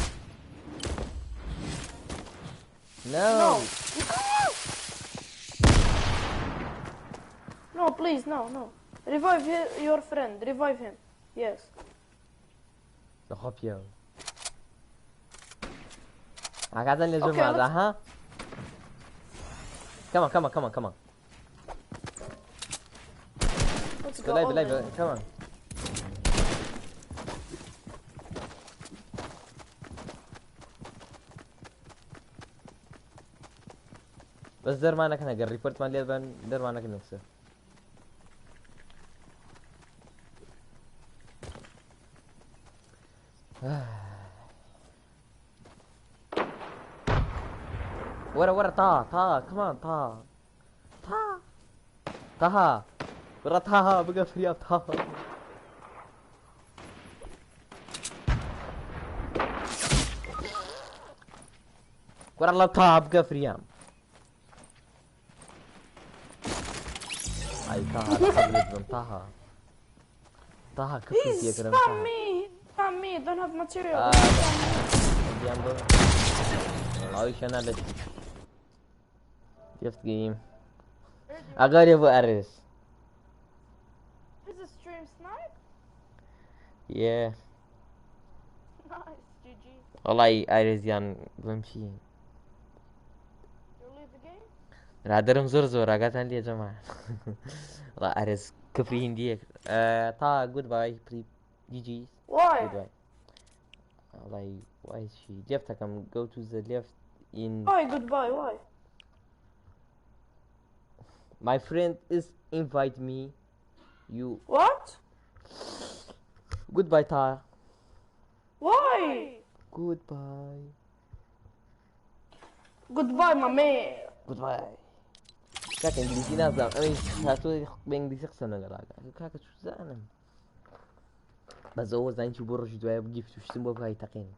No. No. No, please, no, no. Revive your friend. Revive him. Yes. خب يا هكذا اللي Okay, جماعة let's- ها. Come on, come on, come on, come on. Let's go. Live, all live, in. come on. بس درمانك نقر ريبورت مال ليبان درمانك نفسه. ورا ورا طه طه كمان طه طه طه ورا طه بقى فريا طه. ورا الله طه بقى فريام. اي طه لقب طه طه كفر He's يا كرم spam طه. me. Spam me. Don't have material. آه. Spam me. جنبه عايش انا لك gift game اغاري ابو ارس. Is a stream snipe? Yeah. Nice. GG. والله ارز يعني بمشي. You leave the game? رادرم زور زور اغاتان لي يا جماعة. والله ارز كفري هندية. طه goodbye بري GG. Why? Goodbye. والله why is she left? I can go to the left in Why goodbye? Why? My friend is invite me. You What? Goodbye Ta. Why? Goodbye. Goodbye, my man. Goodbye. کاکە ئینگلیزی نازانم ئەوەی هاتووە بە ئینگلیزی قسە نەگەڵاکە کاکە چوزانم. بەس ئەوە زانین چی بۆ ڕۆژی دوایە gift و شتم بۆ بکای تەقین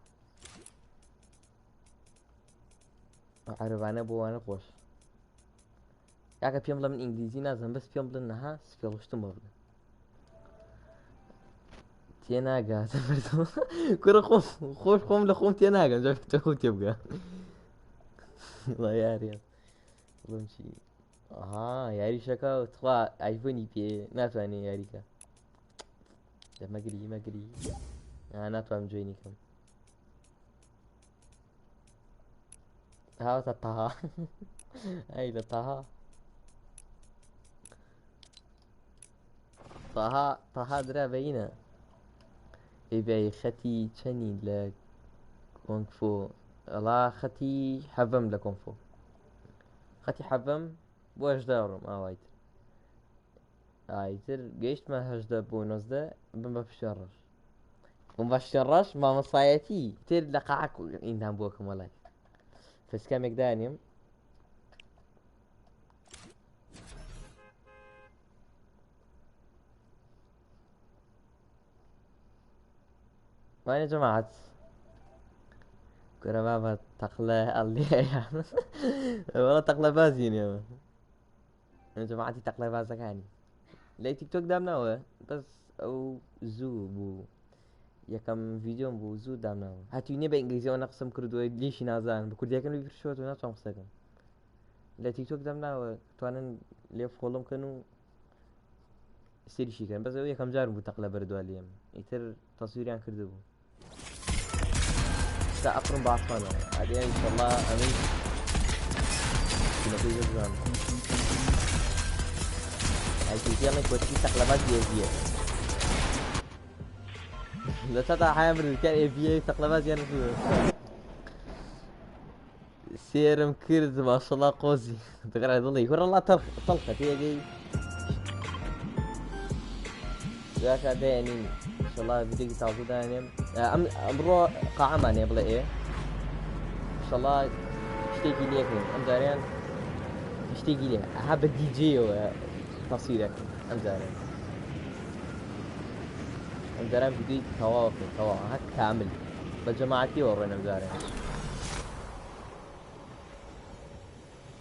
عەرەبانە بۆ وانە خۆش کاکە پێم بڵێ من ئینگلیزی نازانم بەس پێم بڵێن نەها spell شتم بۆ بڵێ تێناگات کوڕە خۆم خۆش خۆم لە خۆم تێناگەم جا تۆ خۆم تێبگە یاریە بڵێم چی ئەها یاریشەکە تخوا ئایفۆنی پێ ناتوانێ یاریکە مەگری مەگری ناتوانم جوێنی کەم هاوتە تەها ئەی لە تەها تەها تەها درا بەینە ئەی خەتی چەنی لە کۆنگفۆ ئەڵا خەتی حەڤەم لە کۆنفۆ خەتی حەڤەم بۆ هەژدە ڕۆم ئاوایت ئایتر گەیشتمە هەژدە بۆ نۆزدە بم بە پشتێن ڕەش بم بە پشتێن ڕەش مامۆسایەتی تر لە قاعک ئیندان بۆکەم وەڵای فسکەمێک دانیم وين يا جماعة كرة بابا تقلة اللي والله تقلة بازين يا جماعتي تقلة بازەکانی لە تیک تۆک دامناوە بەس ئەو زوو بوو یەکەم ڤیددیۆم بوو زوو دامناوە هاتوی نیە بە ئینگلیزیەوە نەقسم کردووە لێشی نازان بە کوردیەکەم لێ شۆت و ناتوانم قسەکەم لە تیک تۆک دامناوە توانن لێ follow م کەن و سێریشی کەن بەس ئەو یەکەم جار بوو تەقلە بەردووە لێم ئیتر تەسویریان کردبوو تا ئەفرم باسمانەوە ئەدێ ئینشەڵڵا ئەمن تیمەکەی زۆر جوان ئەیتیڵی کۆچی تەقلەباز ئێڤیە لە چەتا حیان بردکار ئێڤیە تەقلەباز یان سێرم کرد ماشەڵا قۆزی دەگەڕێ دڵی کوڕەڵا تەڵخە تێگەی یاکە دەیەنین شەڵا ڤیدیۆکی تازە دانێم ئەم ئەمڕۆ قاعەمان هەیە بڵێ ئێ شەڵا شتێکی لێکەین ئەم جاریان شتێکی لێ ها بە دیجەیەوە تەسویرەکەین ئەم جارێ ئەم جاران ڤیدیۆی تەواوەکەین تەواو ها کامل بە جەماعەتیەوە ڕۆین ئەم جارێ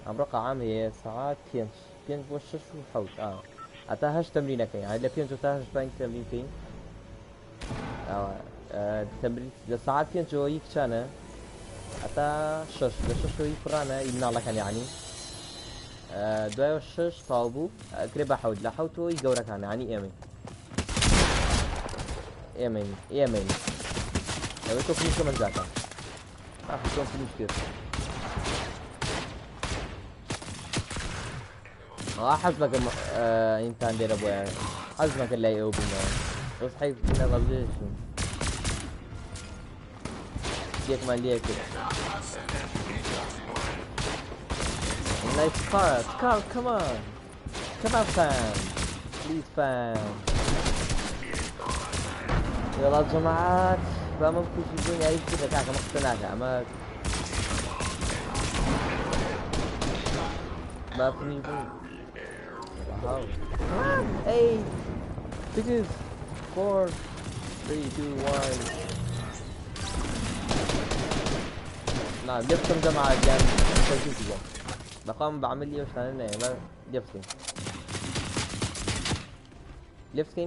ئەمڕۆ قاعەم هەیە سەعات پێنج پێنج بۆ شەش و حەوت ئا هەتا هەشت تەمرینەکەین هەر لە پێنج تا هەشت بانگ تەمرین بکەین تەمرین لە سەعات پێنجەوە ی کچانە هەتا شەش لە شەشەوە ی کوڕانە ی مناڵەکان یعنی دوایەوە شەش تاو بوو کرێ بە حەوت لە حەوتەوە ی گەورەکان یعنی ئێمەین ئێمەین ئێمەین ئەوە تۆ فلیش کە من جاکە ئاخ تۆ فلیش کرد حەز مەکەم ئینتان لێرە بۆیان حەز مەکە لای ئەو بوومەوە بەس حەیف لە ڕەبێشم یەکمان لێ کرد Nice car, car, come on. Come on, fam. Please, fam. يلا جماعات با من بکوژی بوون یاری بکردە کاکە ئەمە قسە ناکە ئەمە با فنیش بوون 8 6 4 3 2 1 نعم لبسم جماعة يعني تشوف بقام بعمل لي وش انا لبسم لبسم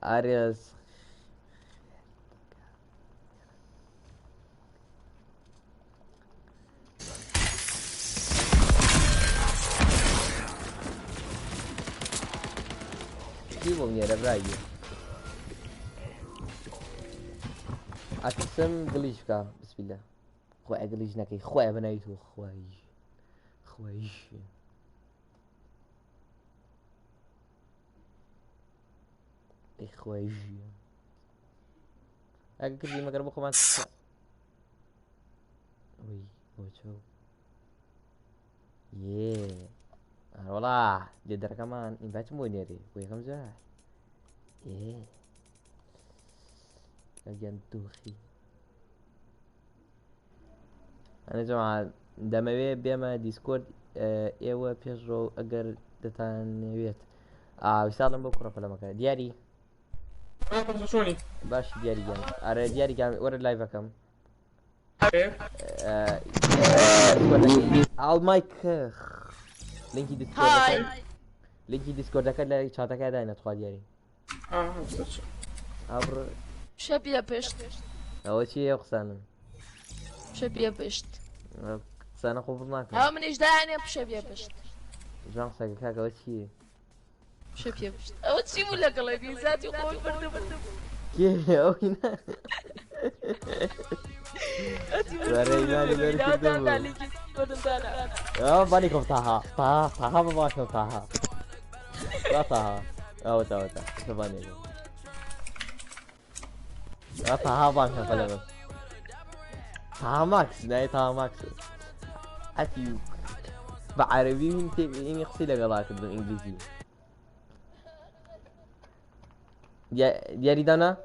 ئارێز چی بۆم نێرە برای ئەترسم گڵیش بکە بسم الله خۆی گڵیش نەکەی خۆی بەناوی تۆ خۆی خۆی ئەی خوای ژیان ئەگە کردی مەگەر بۆ خۆمان وی بۆ چۆ یێ وەڵا لێ دەرەکەمان ئینڤایتم بۆ نێرێ بۆ یەکەم جار ئێ گیان دۆخی ئەنە جەماعە دەمەوێ بێمە دیسکۆرد ئێوە پێشڕۆ ئەگەر دەتانەوێت. ویساڵم بۆ کوڕە پەلەمەکە دیاری. چۆنی؟ باش دیاری گیان. ئەرێ دیاری گیان وەرە لایڤەکەم. ئاو مایک لینکی دیسکۆردەکە لینکی دیسکۆردەکە لە چاتەکە داینە تخوا دیاری. ئابڕ شەبیە پشت. ئەوە چییە قسانم؟ شەبیە پشت. قسانە قبوڵ ناکەم. ئەو منیش دایانێ پشەبیە پشت. جوان قسەکە کاکە ئەوە چییە؟ شەبیە پشت. ئەوە چی بوو لەگەڵێ بیزاتی خۆی بردبوو. کێ ئەوی نا؟ بالكم طه طه طه باباكم طه لا طه اوت اوت ثواني لا طه باكم فلبس طه ماكس ناي طه ماكس اتيوك بعربي انت اني قصي لقلاك بالانجليزي دياري دانا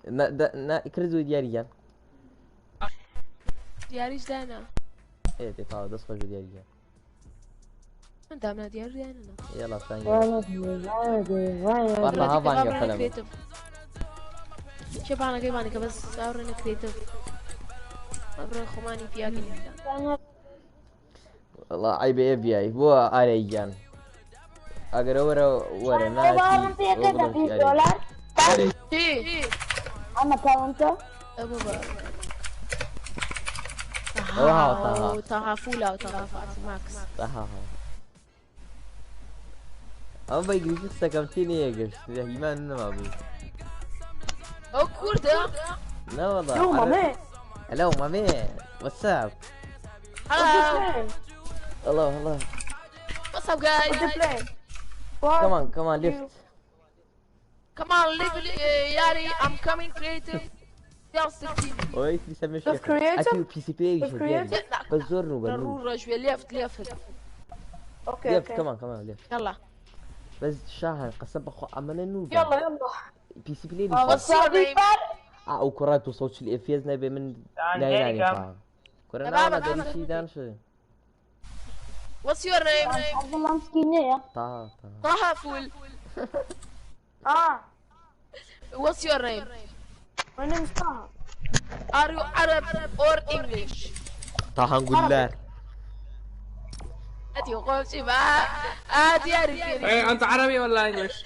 نا كرزو دياري جان دیاریش دانا. ايه تي طاو دس خوش دياري جان من دامنا دیاری دانا. يلا ثاني والله ها بانك فلم شوف انا كيف انا بس اورينا كريتيف ابرو خماني بياكل. والله عيب اي بي اي بو اري جان اگر ورا ورا ناتي دولار انا كاونتر طه طه فولا وطه ماكس طه ئەو بە ئینگلیزی قسەکەم تێ نەیەگەشت هیمان نەمابوو. ئەو کوردە؟ نەوەڵا. Yo, my man. Hello, my man. What's up? Hello. Hello, hello. What's up, guys? What you playing? Come on, come on, lift. Come on, live, Yari. I'm coming creative. وي يسمي شيخ creative؟ بي سي بي بس زور نو رجل ليفت ليفت. اوكي ليفت كمان كمان ليفت. يلا بس شاهر قسم بخو امنا نو. يلا يلا بي سي بلاي. او كرات وصوت الافيز نبي من لا لا كرة لا شي دانش. What's your name? عبد الله مسكينية. طه طه فول. What's your name? My name is Taha. Are you Arab or English? طه نقول لا. أتي وقوم بقى. أتي أعرف. إيه أنت عربي ولا إنجلش؟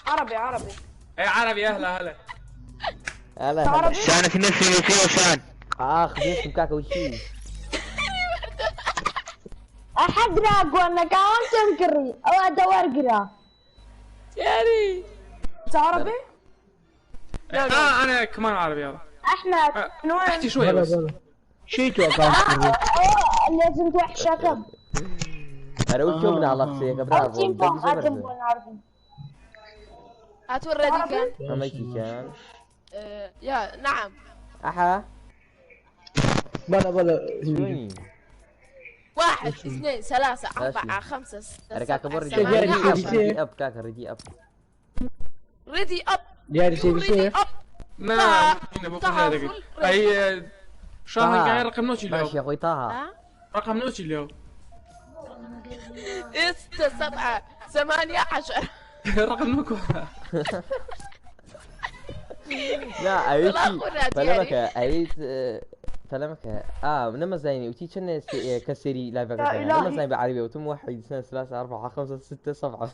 عربي عربي. إيه عربي. أهلا هلا. هلا هلا. شان في نفسي في وشان. خذيت مكاكا وشي. أحد راق وأنا كمان تنكري أو أدور قرا. ياري. أنت عربي؟ أنا كمان عربي. يلا. أحمد. احكي شوية بس. شيتو أكاونت. لازم توحشك. أنا وش من على قصيك برافو. هاتوا كان. أمريكي كان. يا نعم. أحا. بلا بلا. 1 2 3 4 5 6 7 8 ريدي أب كاكا ريدي أب. ريدي أب. دياري سي بي سي. نعم. أي شهر قاعد رقم نوتي اليوم. ماشي يا أخوي طه. رقم نوتي اليوم. 6 7 8 10. رقم نوكو. لا أريد فلمك أريد فلمك نما زيني وتي كنا كسري لايف نما زيني بالعربية وتم 1 2 3 4 5 6 7.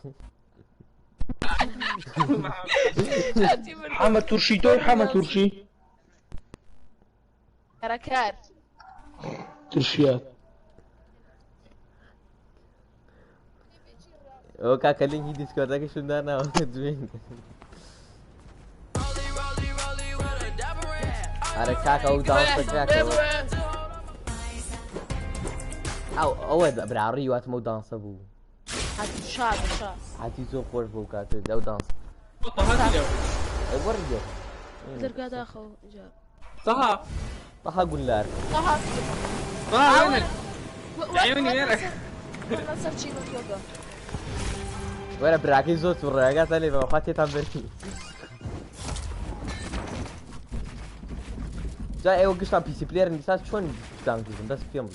حمد ترشي توي حمد ترشي حركات ترشيات. او كاكا لينكي ديسكورد لكن شو دارنا دوين. ارى كاكا او دانس كاكا او او براري وات مو دانس ابو هاتي شاد شاد هاتي زو خوش بو كاتو او دانس. طه ورجع ترقى داخل جاب طه طه قول لك طه طه وينك؟ عيوني وينك؟ وين براكي زوت والرقاص اللي بوخاتي تنبري جا ايوه قشطة بي سي بلاير نسات شلون داون بس فيهم.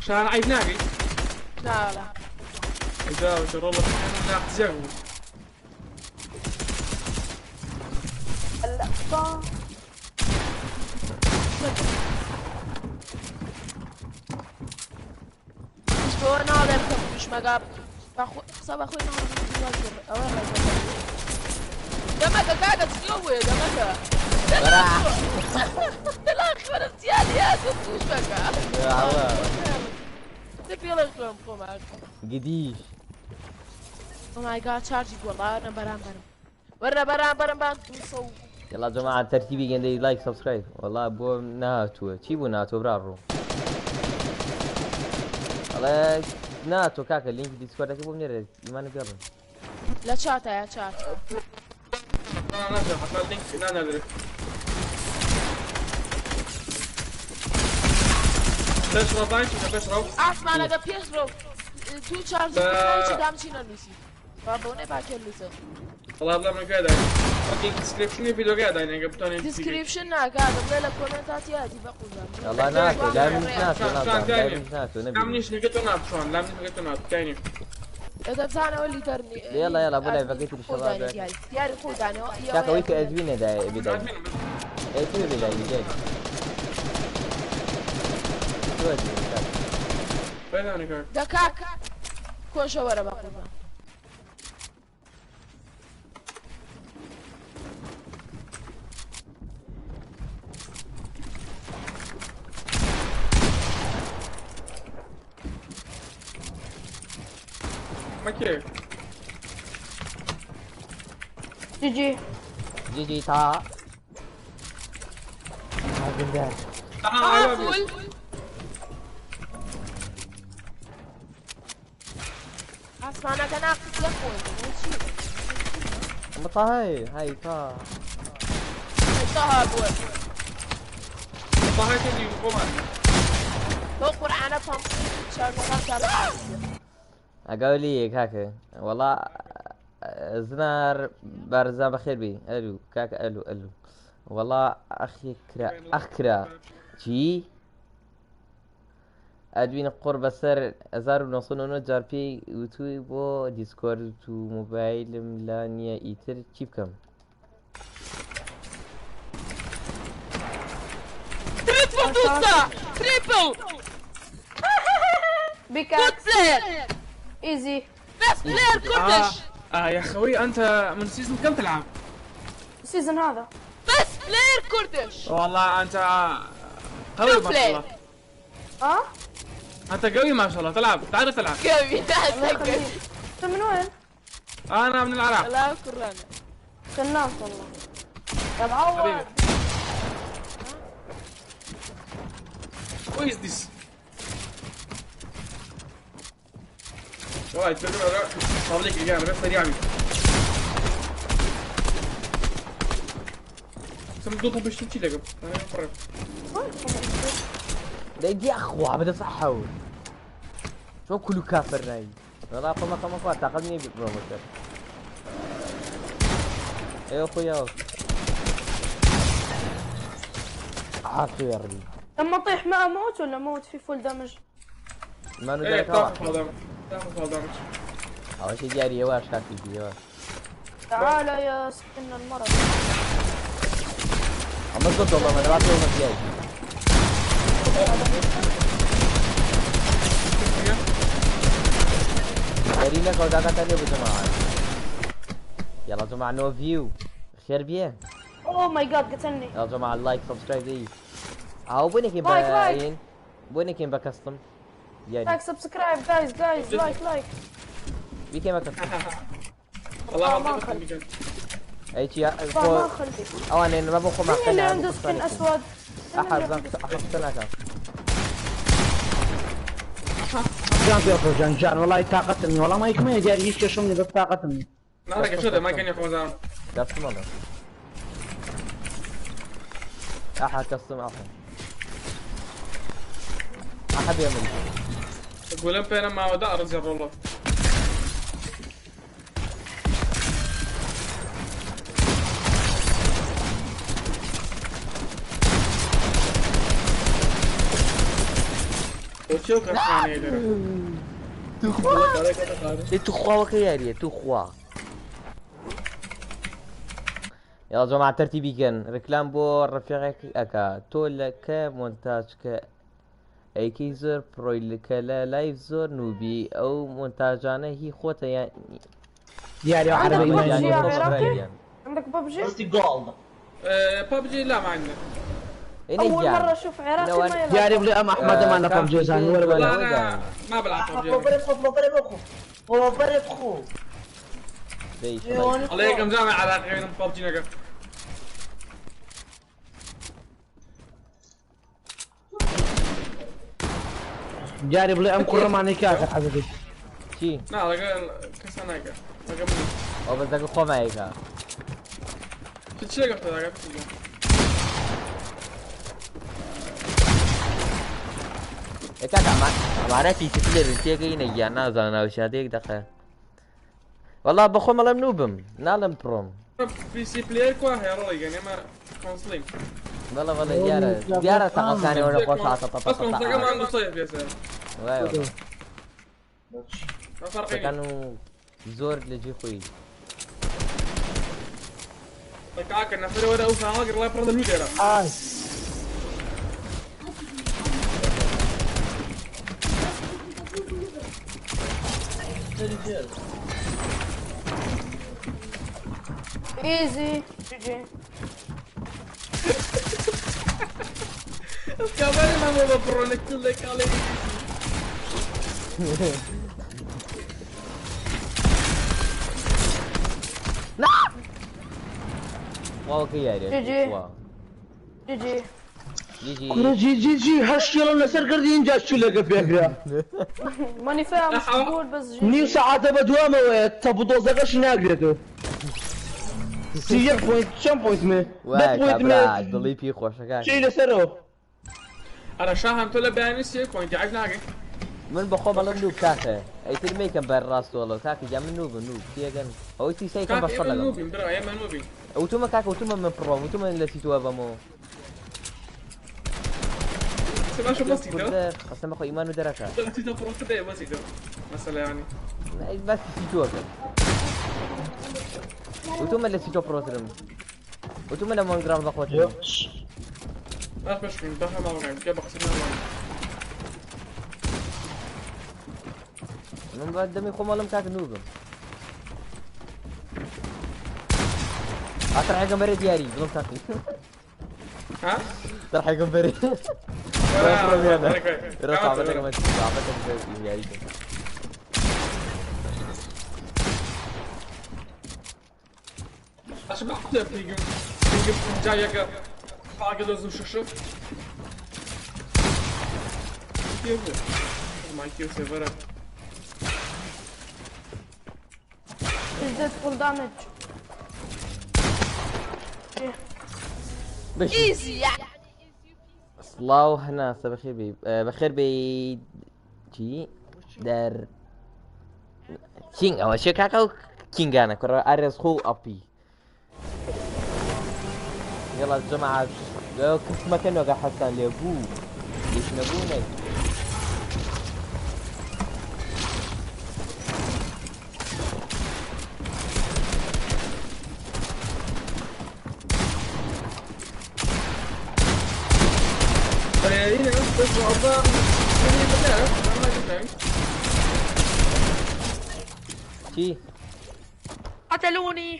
شان عيب ناقي لا لا إذا وشر الله ناقص زاوي اللقطة مش بۆ ناڵێم کە مشمەگا قسە بەخۆی ئەوە دەمەکە کاکە چیۆ بووە دەمەکە لا خوێنم تیالی هاتوو توش بەکە تپێڵە خوێم خۆمان قديش. Oh my god شارجي والله انا برام ورا برام برام برام توصو. يلا جماعة ترتيبي عندي لايك سبسكرايب والله بو ناتو چی بو ناتو برارو والله ناتو كاكا لينك ديسكورد بو منير ايمان بيلا لا شات يا شات انا نازل حط لينك لا نادري بشرب بايش بشرب اسمع انا بيشرب تو شارجي دام چی نلوسی بابا باكر لوسه والله بلا من قاعد اوكي ديسكربشن فيديو قاعد يعني قبل ديسكربشن قاعد بلا كومنتات يا دي بقول والله ناتو لا من ناتو لا من ناتو نبي لا منيش نقطة نات شلون لا منيش نقطة نات ثاني اذا بزعنا ولي ترني يلا يلا بولا بقيت الشباب دياري خود انا كاكا ويك ازوينه دا بداية اي شو بداية بداية شو ازوينه وين انا كاك دكاك كون شورا بقول مكي جي جي جي جي تا فول اسمع انا كان اخذ لك ما هاي هاي تا طه بول طه كذي قمر فوق قرآن فهم شهر اقول لي كاكا والله زنار بارزان بخير بي الو كاكا الو الو والله اخي كرا اخكرا جي ادوين قرب سر ازار نوصل جار بي وتوي بو ديسكورد تو موبايل ملانيا ايتر تشيب كم تريبل دوسا تريبل بيكاك ايزي بس بلاير كردش. يا خوي انت من سيزون كم تلعب؟ السيزون هذا بس بلاير كردش. والله انت قوي ما شاء الله. اه انت قوي ما شاء الله تلعب تعرف تلعب قوي. انت من وين؟ انا من العراق. لا كرانا سناك والله يا معوض. Who is this? والله صار لك اجابه بس سريع سمدوطه باش تمشي لك. لا يا اخو بدا صحوا شو كله كافر راي والله قوم قوم قوم تعقدني بروموتر. ايوا خويا عافية يا ربي. لما اطيح ما اموت ولا اموت في فول دمج؟ ما ندري تاخذ فول دمج. اول شيء جاري يواش كافي يواش. تعال يا سكن المرض. عم اضبط والله ما انا بعطيه جاي. داري لك وداك تاني ابو جماعة. يلا جماعة نو فيو خير بيه. oh my god قتلني. يلا جماعة like subscribe دي. او بونيكين باين بونيكين ب custom like subscribe guys guys like like بيكين ب custom. والله ما خليك اي شيء ما خليك. او انا ما بخو مع اللي عنده skin اسود. احد احد سنة جان بيخرج جان جان والله طاقتني والله ما يكمل جاري ايش شو بس طاقتني. لا شو ما كان يخوز عام. كاستم والله. احد كاستم احد. احد يعمل. اقول انا ما ودع رجل والله. کێ و کەسانەیە لێرە؟ ئێ توخوا وەکە یاریە توخوا. يلا جماعة ترتيبي كان ريكلام بۆ ڕفیقێک ئەکا تۆ لە کە مۆنتاج کە ئەیکەی زۆر پرۆیلکە لە لایڤ زۆر نوبی ئەو مۆنتاژانە هی خۆتە یان دیاری ئەو عندك عەرەبە ببجي ئیمانی يا نییە. عراقي؟ عندك ببجي؟ قصدي جولد. ببجي لا ما عندنا. إيه اول نجان. مره اشوف عراقي نوال- ما يلعب. دیاری بڵێ ئەم ئەحمەدەمان لە پەبجێزان وەرە لا وەرە. انا ما بلعب ببجي. دەی شڵای. الله يقم جامع عراقي من ببجي نقا. دیاری بڵێ ئەم کوڕەمانەی کاکە حەزەکەی. چی؟ لا لقى كساناقا لقى مني. ئەو بەس دەگە خۆمایەکە. چی لقى لقى ئێ کاکە ئەمانە پیسی لێرن تێگەی نەگیان نازانم ناوشادەیەک دەقە. والله بەخۆم ئەڵێم نوبم ناڵێم پڕۆم. بي سي بلاير كوا هي رولي يعني ما كونسلين. بەڵێ بەڵێ دیارە دیارە تەقەکانەوە نەخۆش عاتە بس كونسلين ما عنده صيف يا سلام. وای والله. ما فرق. قسەکان و زۆر لە جێی خۆی. كاكا نفر ولا اوف انا الله يبرد المديرة. ئای ايزي جي جي. كمان ما هو برونكت لك عليه. واوەکە یاریە جی جی. وا. جي جي. جی جی. کوڕە جی جی جی هەشت کیلۆم لەسەر کردی اینجا چولەکە پێکرا. ماني فاهم ايش تقول بس جي نیو جي. سەعاتە بە دوامەوەیە تەبدۆزەکەشی ناگرێتەوە. سی یەک پۆینت چەند پۆینت مێ؟ دە وای پۆینت کابرا مێ دڵی پێی خۆشەکان. چی لەسەرەوە؟ انا شاهم تلا بياني سي بوينت عايز ناقي. من بەخۆم ئەڵێم نوب کاکە ئەیتر میکەم بەر ڕاستۆڵە کاکە گیان من نوبم نوب تێگەن ئەوەی تی سەیکەم كاك بە شەڕ ايمن لەگەڵم. نوبي برا ايمن نوبي. وتومە کاکە وتومە من پڕۆم وتومە لە سیتوە بەمەوە. سمع شو بسيطة. کوردە قەسەم بەخۆ ئیمان و دەرەکە. سيتو برو كده بسيطة مثلا يعني. باسی سیتوەکە. وتومە لە سیتۆ پڕۆترم. وتومە لە مۆنگراڵ بەخۆترم. ما مش من دخل ما بقى كيف بقسم الله. من بە دەمی خۆم ئەڵێم کاکە نوبم. ئاترحێکم بەرێ دیاری دڵم تاقی. ها؟ ترحێکم بەرێ. یاریکەم. عشان بحط بيجم بيجم جايك باقي لازم شو كيف ما كيف سيفرة. Is dead full damage. بش ايزي يعني. سڵاو هەناسە بەخێر بێی بەخێر بێی چی دەر کینگ ئەوە شێ کاکە و کینگانە کوڕە ئارێز خۆ و ئەپی. يلا جماعة لو كنت ما كانوا قاعد حسن لي بو ليش نبوني هنا بس والله چی؟ قتلوني.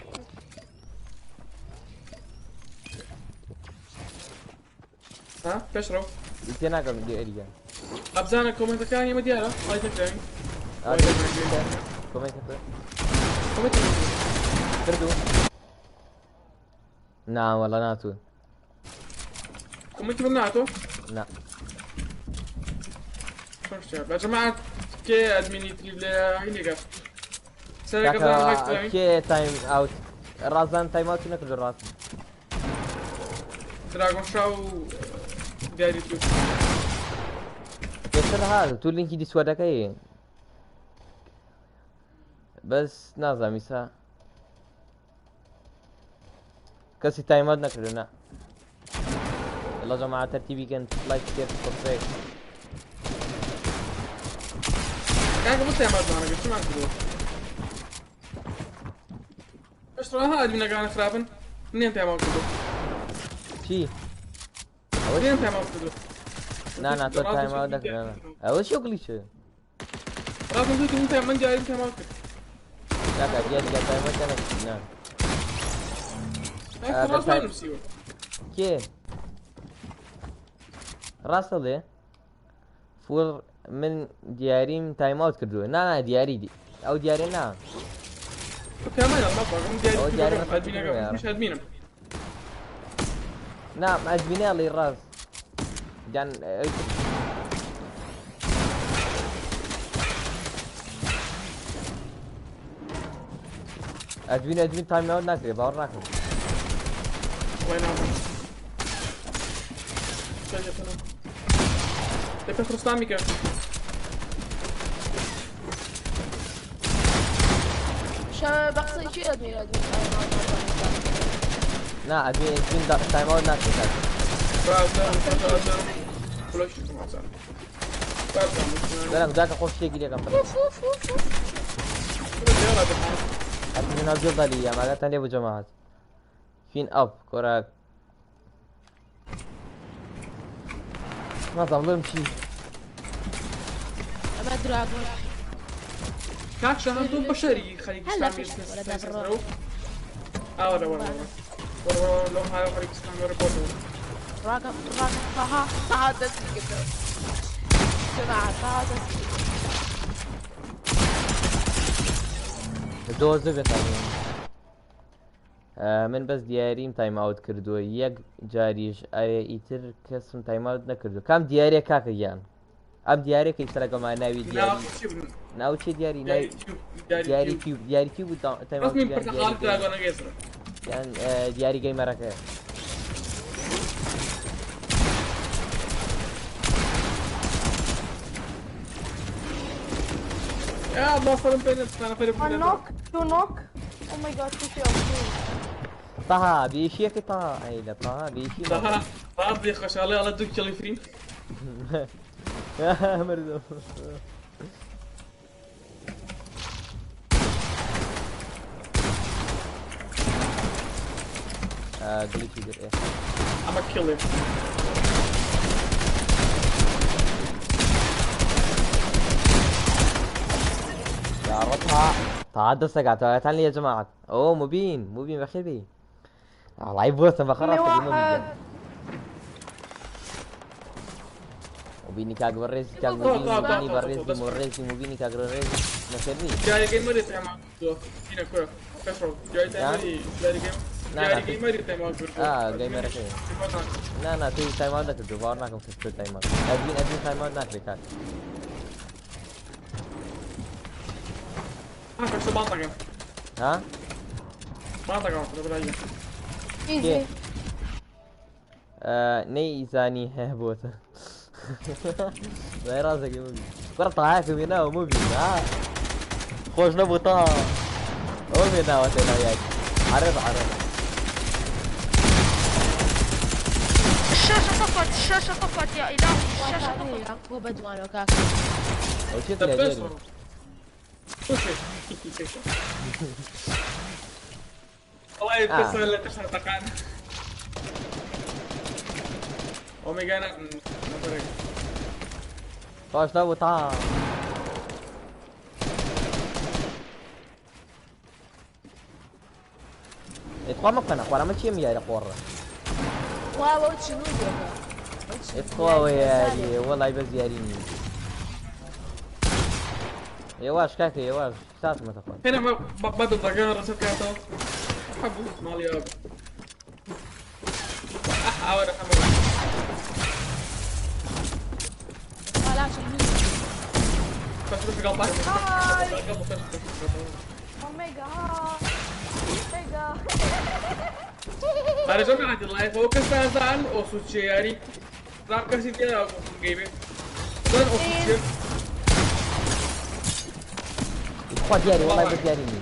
ها بشرب تێناگەم دیاریە. ابزانا كومنت كان يا ديالها الله يتكلم. کۆمێنت كومنت. کردو نا والله ناتون. كومنت مناتو. نا. يا جماعة كي ادمين يتريب لي عيني قال کێ تایم ئاوت ڕازان تایم ئاوت نەکردو ڕاست. دراغون شاو دیاری تو. پێشتر هات تو لینکی دیسوەرەکەی بەس نازانم ئیسا کەسی تایم ئاوت نەکردو نا. يلا جماعة ترتيبي كان لايك شير سبسكرايب. کاکە بۆ تایماوت مانەکە چیمان کردووە؟ پێشڕەها ئەدمینەکان خراپن منیان تایماوت کردووە. چی؟ ئەوە منیان تایماوت کردووە. نا نا تۆ تایماوت نەکردووە نا. ئەوە چی گڵیچە؟ ڕاستم توتی من تایم من دیاریم تایماوت کرد. کاکە دیاری گە تایماوت نەکرد نا. کاکە ڕاست نووسیوە. کێ؟ ڕاستە لێ؟ فور من دیاریم تایماوت کردووە نا نا دیاری دی ئەو دیارە نا. ئەو دیارە ئەدمینم. نا ئەدمینە ئەڵێ ڕاست گیان ئەدمین ئەدمین تایماوت ناکرێ باوەڕ ناکەم. وای نازانم. لە پێش ڕستامی کە. بەقسەی چی ئەدمین ئەدمین نا ئەدمین ئەدمین تایماوت ناکرێ کاکە. بەرم داکە خۆش شتێکی لێکەم. ئەدمین ناو جێڵ دالی ئاماگاتان لێ بوو جەماعەت. فین ئەپ کۆرا نازانم بڵێم چی. ئەمە دراگۆن. کاک شەهان تۆ بەشەری خەریک هەلا ئیسلامی فيش ولا دبر. ئاوەرە وەرە وەرە وەرە لەو هاوە خەریک ئیسلامی وەرە بۆتەوە. راقم راقم طه طه دسمي قدام جماعة طه دسمي. زۆر زۆر بێتان. من بەس دیاریم تایماوت کردووە یەک جاریش ئەرێ ئیتر کەسم تایماوت نەکردو. کام دیارێ کاکە گیان؟ ئەم دیارێکە ئیستا لەگەڵمان ناوی دیاری ناو چی دیاری؟ ناوی دیاری کیو دیاری کیو بوو تایماوت ڕسمی یان پرتەقاڵ دیاری دراگۆنەکەی سرە. یان دیاری گەیمەرەکە. یا الله سەرم پێ نەفەری One knock, two knock. Oh my god, two kills, two. طه بيشيك طه اي لا طه بيشي طه طه بلي خۆشحاڵی ئەڵە دوو کیڵی فرین. مردم. قلت يدير ايه. ئەمە کیڵێ. يا رطها طه دسقات تعال يا جماعة. اوه مبين مبين بخير بي. الله يبوسه بخرف واحد. مبيني كاك بريزي كاك مبيني مبيني بريزي مريزي مبيني كاك بريزي بخير بي. دیاری گەیمەری تایماوت کردووە. چینە کوڕە پێشڕەو دیاری تایمەری دیاری گەیم نا، دیاری نا. گەیمەری تایماوت کردووە. گەیمەرەکەی. نا نا توی تایماوت نەکردو باوەڕ ناکەم کەس تۆ تایماوت. ئەدمین ئەدمین تایماوت ناکرێ کاک. پێشە بان دەکەم. ها؟ بان دەکەم لە بەرایی. Easy. نەیزانی هەیە بۆتە. لا راسك مبين. كرة طاعك مينا مبين ها. خوش نبو طا. هو مينا وتنا وياك. عرف عرف. الشاشة طفت الشاشة طفت يا إلهي الشاشة طفت. هو بدوان وكاك. أو شي طلع جري. والله يبتسم ولا تسمع تقان. اوميجا انا خوش نبو طا. اتخوا مقنا خوارا ما چیم یاری قوره. واو شنو اتخوا یاری والله بس یاری نی. يواش كاكي يواش ساعة ما تاخذ. هنا ما بدل دقيقة رسلت كاتو حبو مالي اب. احاول احمل. لا شنو بس بس قطع. هاي. اوميجا هاي. اوميجا. أنا جماعة اللايف هو كسازان أو سوتشياري. راب كسي تيا جيبي. زان أو سوتشي. اتخوا دیاری والله بس یاری نی.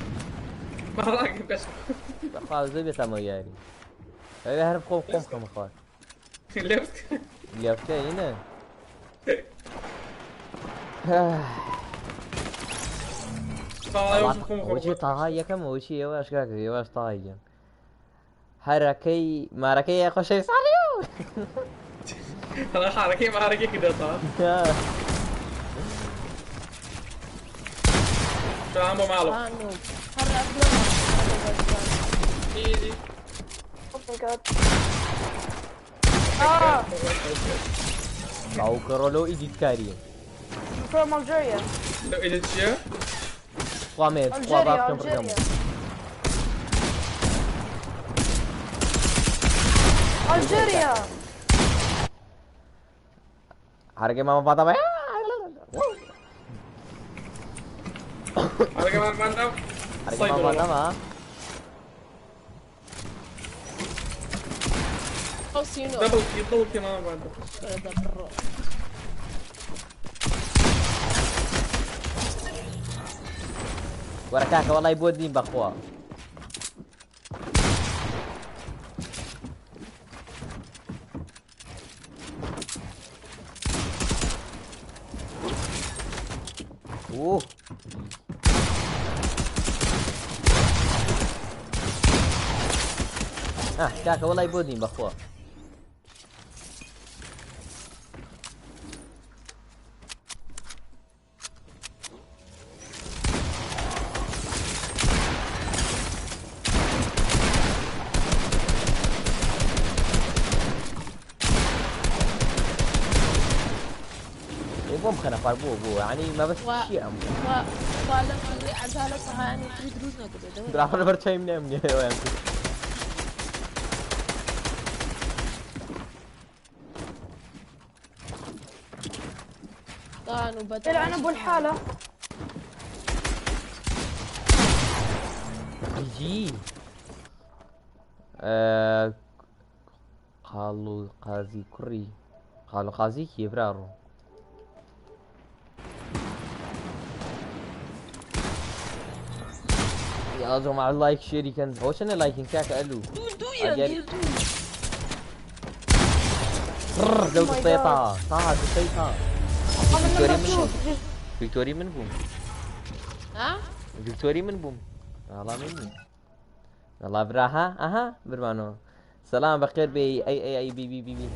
ما راك بس. خلاص زي بيسمو یاری. هرب خوم خوم خم خوار. لفت. لفت هنا. وچی تاها یەکەم وچی ئێوەش کاکە ئێوەش تاها گیان هەرەکەی مارەکەی خۆشەویست حركة ما حركة كده طه شو عم بعمله؟ هەر ئەفلۆ Easy. Oh my god. Ah, باوکەڕۆ لەو ئیدیتکاریە I'm from Algeria. لو اجت شيء خوا مێ خوا Algeria, با بکەم بڕگەم Algeria. Algeria. هەرەکەی مامە فاتە حركة ما ما انت هەرەکەی مامە فاتەمە ئەو سینۆ دبل كي دبل كي ما ما انت دەبڕۆ وەرە کاکە وەڵای بۆ دین بەخوا ئوه آه کاکە وەڵای بۆ دین بەخوا ئێ بۆم خەنە خوار بۆ بۆ یعنی مەبەست وا- چییە ئەم وا لەم عەدالەت هەیانی تری دروست نەکردێت براوە بەرچاویم نەمنێ ئەویان کرد. طان وبدل يلعن ابو الحالة. جي آه، قالو قازی کوڕی قالو قازی کێ براڕۆ يا جماعة لايك شيري كان هو شنو لايكين كاكا الو دوو دوویان ئەگەر- دوو لو Oh my دقيقة طه دقيقة I'm فيكتوري number من two. بوم فيكتوري من بوم ها فيكتوري من بوم والله مني والله براها اها برمانو سلام بخير بي اي اي اي بي بي بي بي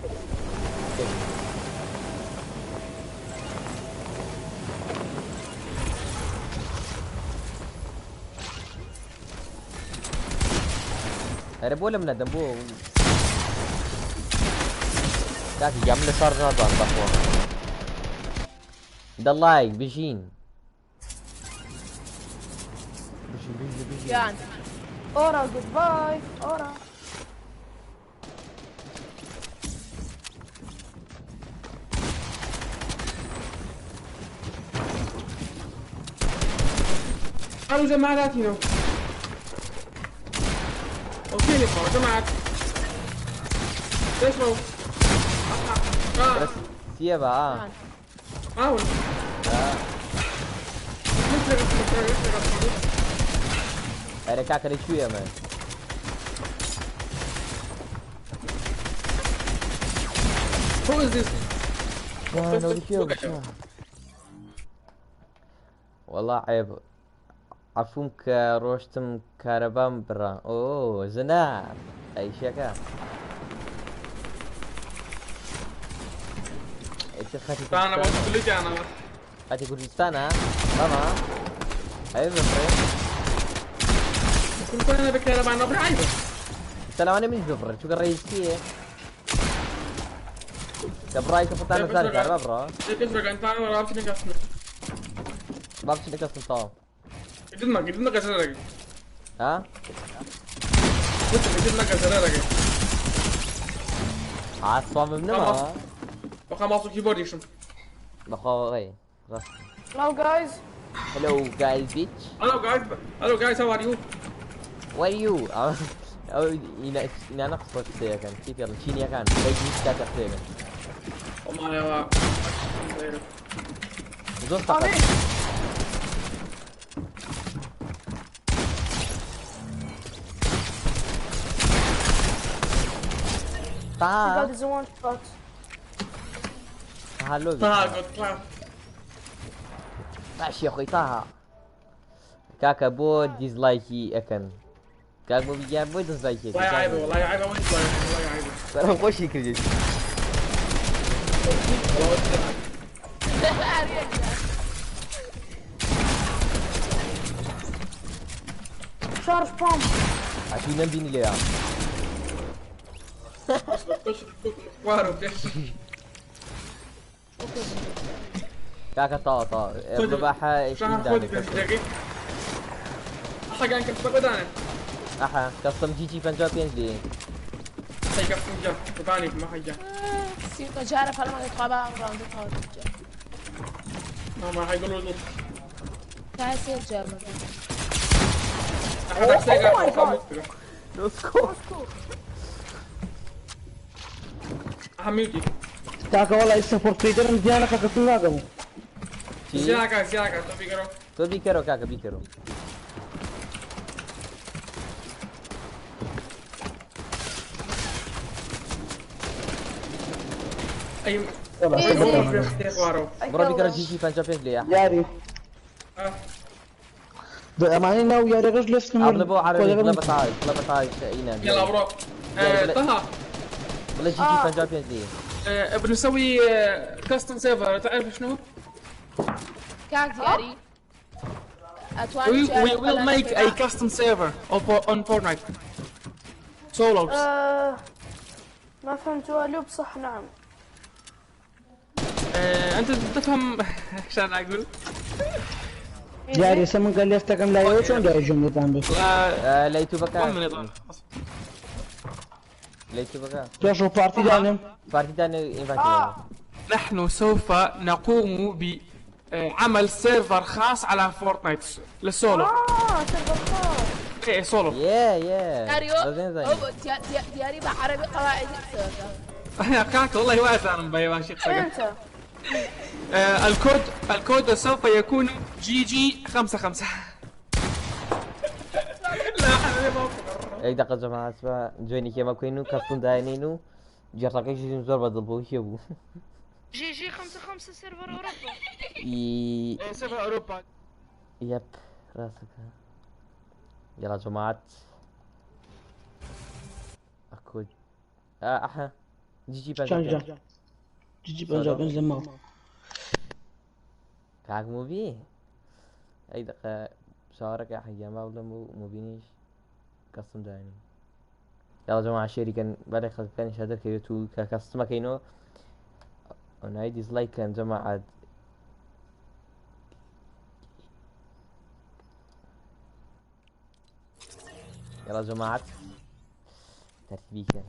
ئەرە بۆ لەم نەدەم بۆ کاکی گیان من لە شار نازانم بەخوا دە لایک بژین بژین بژین بژین گیان Ora, goodbye. Ora. قالوا جماعة هنا اوكي لك جماعة ليش رو؟ بس سیە بە ئا اه ئەرە کاکە لە کوێ ئەمە Who is this? والله عيب عفوم کە ڕۆشتم کارەبام بڕا ئۆ ژنە ئەیشەکە ئیتر خەتی انا کوردستان- بقول لك انا خەتی کوردستانە بەما ئەوێ بفڕێ كنت انا بكهرباء انا بعيبه ئێستا لەوانەیە منیش بفڕێ چونکە ڕێیسیە کە بڕای کە خۆتان نەزانن کارەبا بڕا ليش رجع انت انا ما بعرفش انك اصلا با بچنە کەسم تەواو قدمك قدمك عشان رجع ها كنت قدمك عشان رجع ئاسوام بمنەوە بقى ماوس كيبورد يشم بەخوا غەی ڕاست Hello, guys. Hello guys bitch Hello guys hello guys how are you What are you ئەو ئینانە قسە قسەیەکەن چی پێڵن چینیەکان بەگیش کاتە قسەیەکەن والله يا زۆر فەقەت Sorry. تا God is a one shot. طه لۆ طه قلت طلع ماشي يا اخوي طه کاکە بۆ دیزلایکی ئەکەن کاک بۆ گیان بۆی دزلایکی والله عيبه، والله عيبه، ما dislike، والله عيبه. بەرەم خۆشی کردی. charge pump. ئەتوو نەمبینی لێیە. بس خوارو بتحكي. کاکە تاوا تاوا بباحە شهر خذ بس حق انك تفقد انا. ئەحا کەستم جیجی 55 لێ. حق جا تباني ما حق سیرکە جارە فەرمە خوا ڕاوند تەواو ما ما حيقولوا له. تا سێ جار مەبێ. احد. Oh my God. نوسکۆ. حميدي. کاکە وەڵا ئێستا فۆرتنایتەرم زیانە کاکە تو ناگەم. چی؟ زياكا زياكا تبي قرو. تۆ بیکەرەوە کاکە، بیکەرەوە. اي. وەڵا خوارو. I بڕۆ killed بیکەرە him. جیجی 55 لێ. یاری ئەمانەی ناو یاریەکەش لە سنوور. ئەڵێ بۆ عەرەبی بڵێ بەتاج، بڵێ بەتاج ئینە. يلا برو. طه. بڵێ جیجی 55 لێ. بنسوي custom server، تعرف شنو؟ کاک دیاری ئەتوانی We will make a custom server on Fortnite. Solos. ما فهمت سؤاله، صح؟ نعم. انت تفهم عشان اقول؟ دیاری ئێستا من کە لێفتەکەم لایەوە چۆن دیاری جملەتان بێت؟ لە یوتیوبەکە. كم نظام؟ لە یوتیوبەکە. پێش و پارتی دانم. پارتی دانێ invite. نحن سوف نقوم بعمل server خاص على فورتنايت للسولو. اه، server خاص. ايه، سولو. يا يا دیاریۆ بەزێن زانین. ئەو دیاری بە عەرەبی قەواعدی قسەکە. كاك والله واعي انا مبي ماشي. انت. الكود سوف يكون GG 55. لا حبيبي ما یەک دقە جەماعەت بە جوێنی کێمە بکەین و custom داینین و جێڕەکەی زۆر بەدڵ بوو کێ بوو؟ GG 55 server اوروبا. ئی server اوروبا. yep ڕاستەکە. يلا جماعة اكو احا GG. چەند 55. جار GG 55 لە ماڵ. کاک موبی ئەی دقە شاوەڕەکە حەگیان با بڵێم و موبینیش custom داینین. يلا جماعة شێری کەن بەڵێ خەڵکەکانی شادر کەوێت و کە custom ەکەینەوە ئەونای dislike کەن جەماعەت. يلا جماعة ترتيبي كان.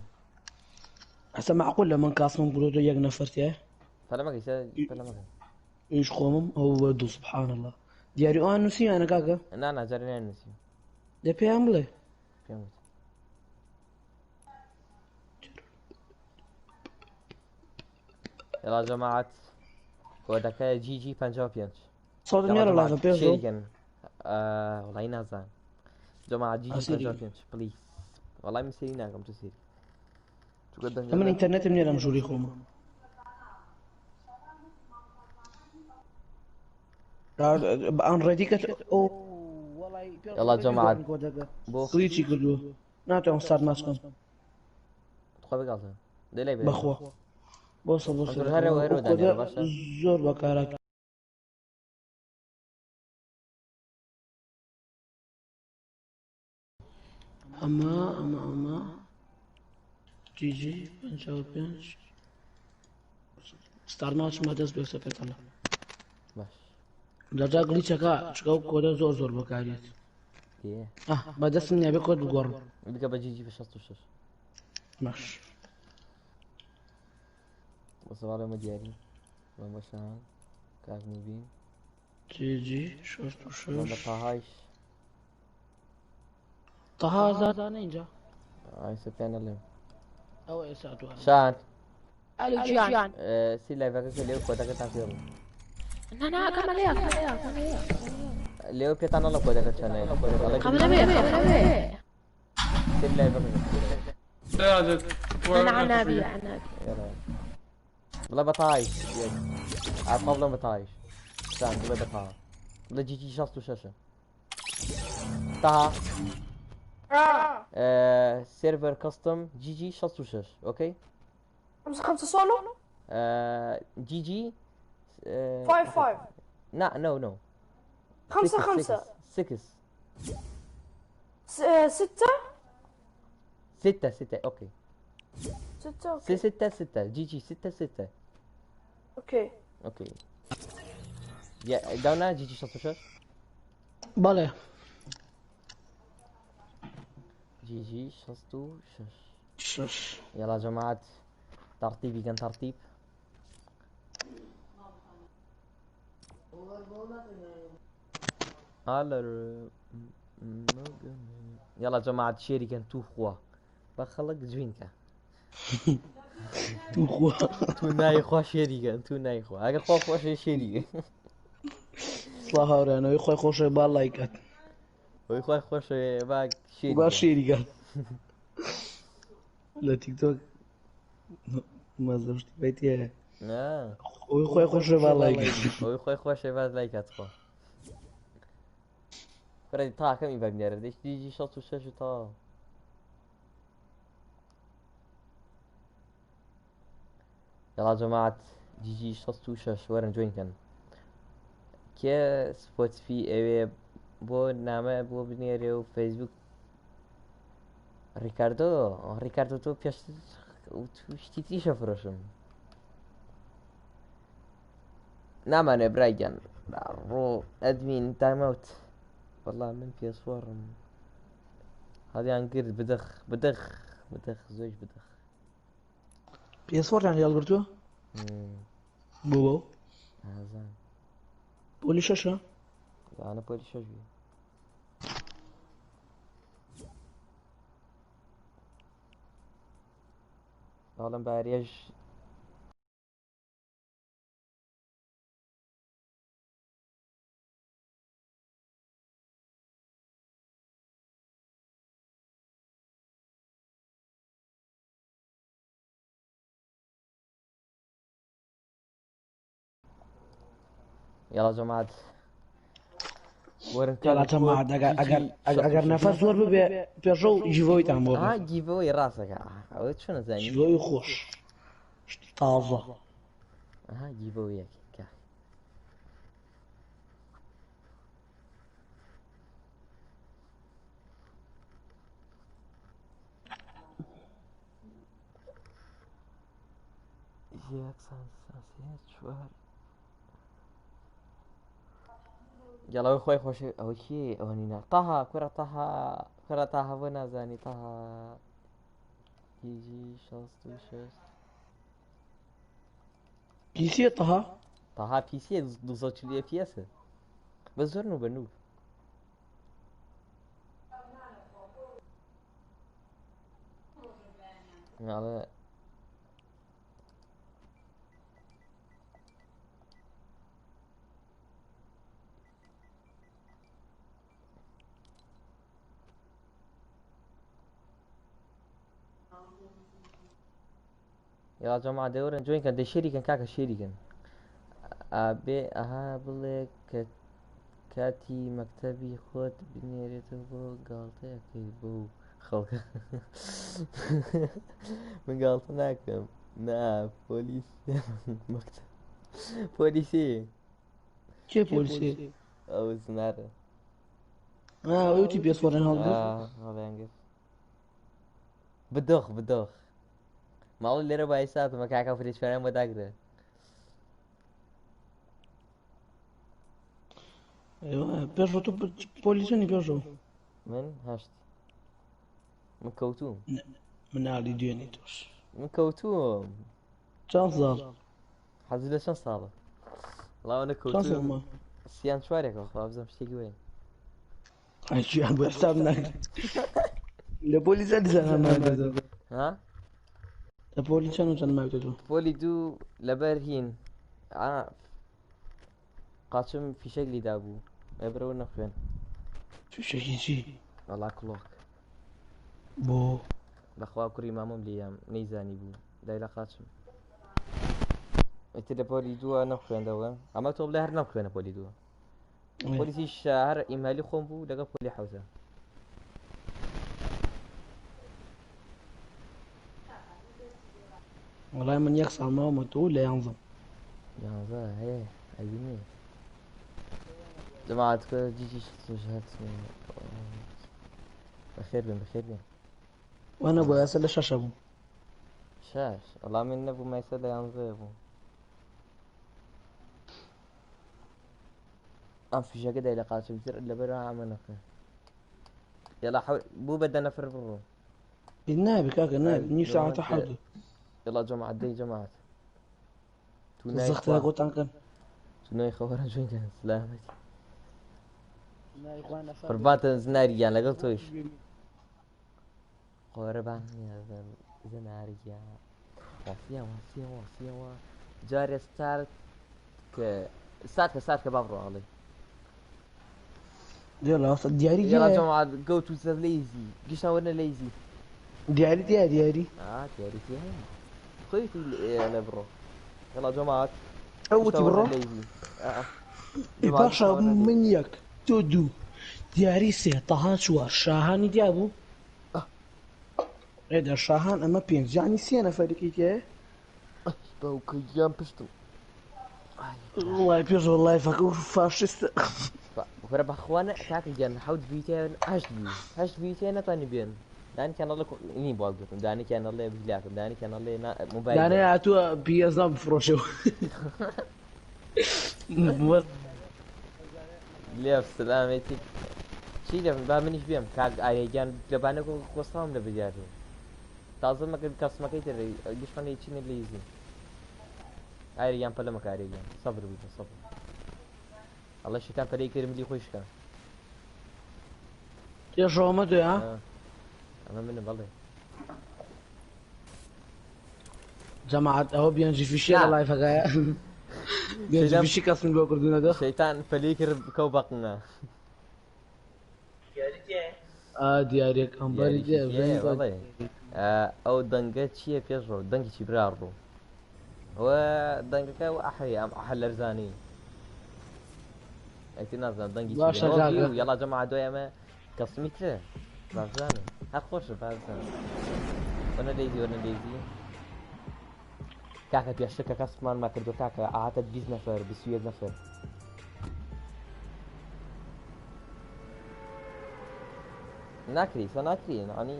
ئەستا معقول لە من custom م بڕۆ یەک نەفەرتیە. فلما كيسا فلما كان. ئیش خۆمم ئەو بەردوو سبحان الله دیاری ئەوان نووسیانە کاکە. نا نا جاري نسي. دە پێیان بڵێ. پێم وت. يلا جماعة کۆدەکە GG 55. سەوتم يلا نییە لە جماعة live ە پێش شێری کەن. والله نازانم جماعة GG ئەسیری. 55 please. والله من سەیری ناکەم، تۆ سەیری چونکە من دەنگەکە ئینتەرنێتم نییە لەم ژووری خۆمە. ئەن ڕێدی کە ئەو يلا جماعة بۆ glitch ی کردووە ناتوانم start match بکەم. تخوا بگاڵتە دەی لای بێ. بەخوا بۆسە بۆسە. ئەنتۆ هەرەوە هەرەوە دانێرە باشە. زۆر بەکارات. ئەمە ئەمە ئەمە GG 55 start match ما دەست بێسە پێتەڵە. باش. لەجا glitch ەکە چکە و کۆدە زۆر زۆر بەکارێت. دێ. ئاه بەدەستم نییە بێ کۆد بگۆڕم. بکە بە GG بە 66. باش. بۆ سەواڵێمە دیاری بەم بەشان کاک موبین. GG بەم بە 66. تاهایش. تەها زادانە اینجا. ئایسە پێیان ئەڵێم. ئەوە ئێستا دووە. شان. ئەلو گیان. سی live ەکە کە لێو کۆدەکەتان پێ بڵێ. نا نا کەمە لێ کەمە لێ کەمە لێ. لێو پێتان ئەڵێ کۆدەکە چەنە ئەڵێ. کەمە لێ کەمە لێ. سێ live ەکە. لا لا. أنا عنابي عنابي. يلا بڵێ بەتایش یەک ئاخوا بڵێم بەتایش شان بڵێ بەتا بڵێ GG 66. تەها server custom GG 66 okay؟ 5 5 سولو GG 5 5. لا no no. 5 5. 6. 6 6 6 okay. 6 okay. 6 6 GG 6 6. okay. okay يا داونا GG 66. بەڵێ. GG 66. شەش. يلا يا جماعة ترتيبي كان ترتيب. على يلا يا جماعة شيري كان تو خوا بخلق جوينكا. توخوا. تو ناي خوا شيري كان تو ناي خوا اگه خوا خوا شيري. سڵاو هاوڕێیان، ئەوەی خۆی خۆشە با لایکات. وي خوا خوش باك شيري با كان. شێری کات لە تیکتۆک مەزەشتی بەیتی هەیە. آه. ئەوەی خۆی خۆشە با لایکات. وي خوا خوش باز لايكات خوا فرد تا كم يبقى بنيرة ليش دي جي شط وشاش تا. يلا يا جماعة GG 66 وەرن join کەن. کێ سپۆتفی ئەوێ بۆ نامە بۆ بنێرێ و فەیسبوک؟ ڕیکاردۆ ڕیکاردۆ تۆ پێشتر شتی تریشە فرۆشم. نامانێ برای گیان ڕۆ admin timeout. والله من پێسوەڕم هەڵیان گرت. بدەخ بدەخ بدەخ زۆیش بدەخ. پێسوەڕیان هەڵگرتووە؟ بۆ بۆ؟ نازانم. پۆلی شەشە؟ لەوانە پۆلی شەش بێ. بەڵام باریەش. يلا جماعة وەرن. يلا جەماعەت ئەگەر ئەگەر ئەگەر نەفەس زۆر ببێ پێشەو giveaway تان بۆ ها بێ. giveaway ڕاستەکە ئەوە چۆن ئەزانی؟ giveaway خۆش شتی تازە. ها giveaway یەک کاک. یەک سان سێ چوار. یاڵا ئەوەی خۆی خۆشی ئەوە کێ ئەوە نینا تەها کوڕە تەها کوڕە تەها بۆ نازانی تەها GG 66. پیسیە تەها؟ تەها پیسیە 240 FPS بەس زۆر noob ە noob. ئەڵێ يلا جماعة دەورن join کەن دەی شێری کەن کاکە شێری کەن. ئابێ ئەها بڵێ کە کاتی مەکتەبی خۆت بنێرێتەوە بۆ گاڵتەیەکەی بۆ خەڵکە. من گاڵتە ناکەم. نا پۆلیس مەکتەب پۆلیسی. کێ پۆلیسی؟ ئەو زنارە. ئەوەی وتی پێسوەڕیان هەڵگرت؟ هەڵیان گرت. بدۆخ بدۆخ ماڵی لێرە بای ساتمە کاکە فرێچواریان بۆ داگرێ. پێشەوە تۆ پۆلیسیۆنی پێشەوە؟ من هەشت. من کەوتوم. مناڵی دوێنێ تۆش. من کەوتوم. چەند ساڵ؟ حەزی لە چەند ساڵە؟ وەڵا ئەوەنە چەند کەوتوم. ساڵمە؟ سیان چوارێکە خوا بزانم شتێکی وایە. ئای گیان بۆ حساب ناکرێت. لە پۆلی چەند دیسان ماویتەوە؟ ها؟ لە پۆلی چەند و چەند ماویتەوە؟ پۆلی دوو لەبەر هین قاچم فیشەک لیدا بوو ئەبرەوە نەخوێن. فیشەکی چی؟ وەڵا کڵۆک. بۆ؟ بەخوا کوڕی مامۆم لێیام نەیزانی بوو دای لە قاچم. ئیتر لە پۆلی دووە نەخوێندەوە. ئەمە تۆ بڵێ هەر نەخوێنە پۆلی دووە. پۆلیسیش هەر ئیمالی خۆم بوو لەگەڵ پۆلی حەوزە. وەڵای من یەک ساڵ ماومە تۆ لە یانزەم. یانزە هەیە ئەبینی جەماعەت کە جیجی هەر بەخێر بێن بەخێر بێن. وانە بۆ یاسە لە شەشە بوو. شەش وەڵا من نەبوو مایسە لە یانزەیە بوو. ئەم فیشەکە دای لە قاچم تر لەبەر ئەمە نەکە يلا حول بو بدنا نفر برو. نابي کاکە نابي نیو ساعتە حەوت. يلا جماعة دي جماعة. زەختە گۆتان کەن. تونای خەوەرە جوین کەن سلامەتی. قوربانتە زناری گیان لەگەڵ تۆیش. قوربان زناری گیان. وەسیە وەسیە وەسیە جارێ ستارت کە ستارت کە ستارت کە با بڕۆ ئەڵێ. يلا دیاری يلا دیارە جماعة go to the lazy. گشتان وەرنە lazy. دیاری دیارە دیاری. آه دیاری دیارە. خۆیتی لە بڕۆ. يلا جماعة ئەوتی گشتان بڕۆ. وەرنە lazy. آه. ئێ جماعة باشە گشتان وەرنە lazy. من یەک تۆ دوو دیاری سێ تەها چوار شاهانی دیا بوو. ئێدا شاهان ئەمە پێنج یعنی سێ نەفەرێکی تایە. باوکە گیان پشتم. وڵای پێش وڵای فەکە فاشیستە. وەرە بەخوا نە کاکە گیان حەوت ڤیتێ هەشت بی هەشت ڤیتێ نەتوانی بێن. دانیکیان ئەڵێ نی باڵ گرتم دانیکیان ئەڵێ بیلاکم دانیکیان ئەڵێ مۆبایل دانەیە هاتووە پیەزا بفرۆشەوە. لێف سلامەتی چی دەم با منیش بێم کاک ئاریا گیان لەبانە وەستاوم لە بریار تازە مەکە کەسمەکەی تر گشتمان لێ چینە لێزی ئاریا گیان پەلە مەکە ئاریا گیان سەبر بوویتە سەبر ئەڵێ شەیتان پەلەی کرد ملی خۆی شکا. پێشەوە مە تۆ ئەمە منم بەڵێ. جەماعەت ئەوە بێنجی فیشیە لە لایفەکایە. بێنجی فیشی کەسم بۆ کردوونەتە. شەیتان پەلەی کرد بکەو بەقنە. دیارێک ئەمبەری دیاریشی بەڵێ. ئەو دەنگە چییە پێشڕەو دەنگی چی برا ڕوو ئەوە دەنگەکە و ئەحەیە ئەم ئەحە لەرزانی ئەتی نازانم دەنگی چی باشە بێ. کاکە. یەڵا جەماعە دوای ئەمە کەسمی ترە بازانم هەر خۆشە بازانم وەنە لێزی وەنە لێزی کاکە پێشتر کە کەسمان ما کردو کاکە ئاهاتە 20 نەفەر 21 نەفەر ناکری سە ناکری ینی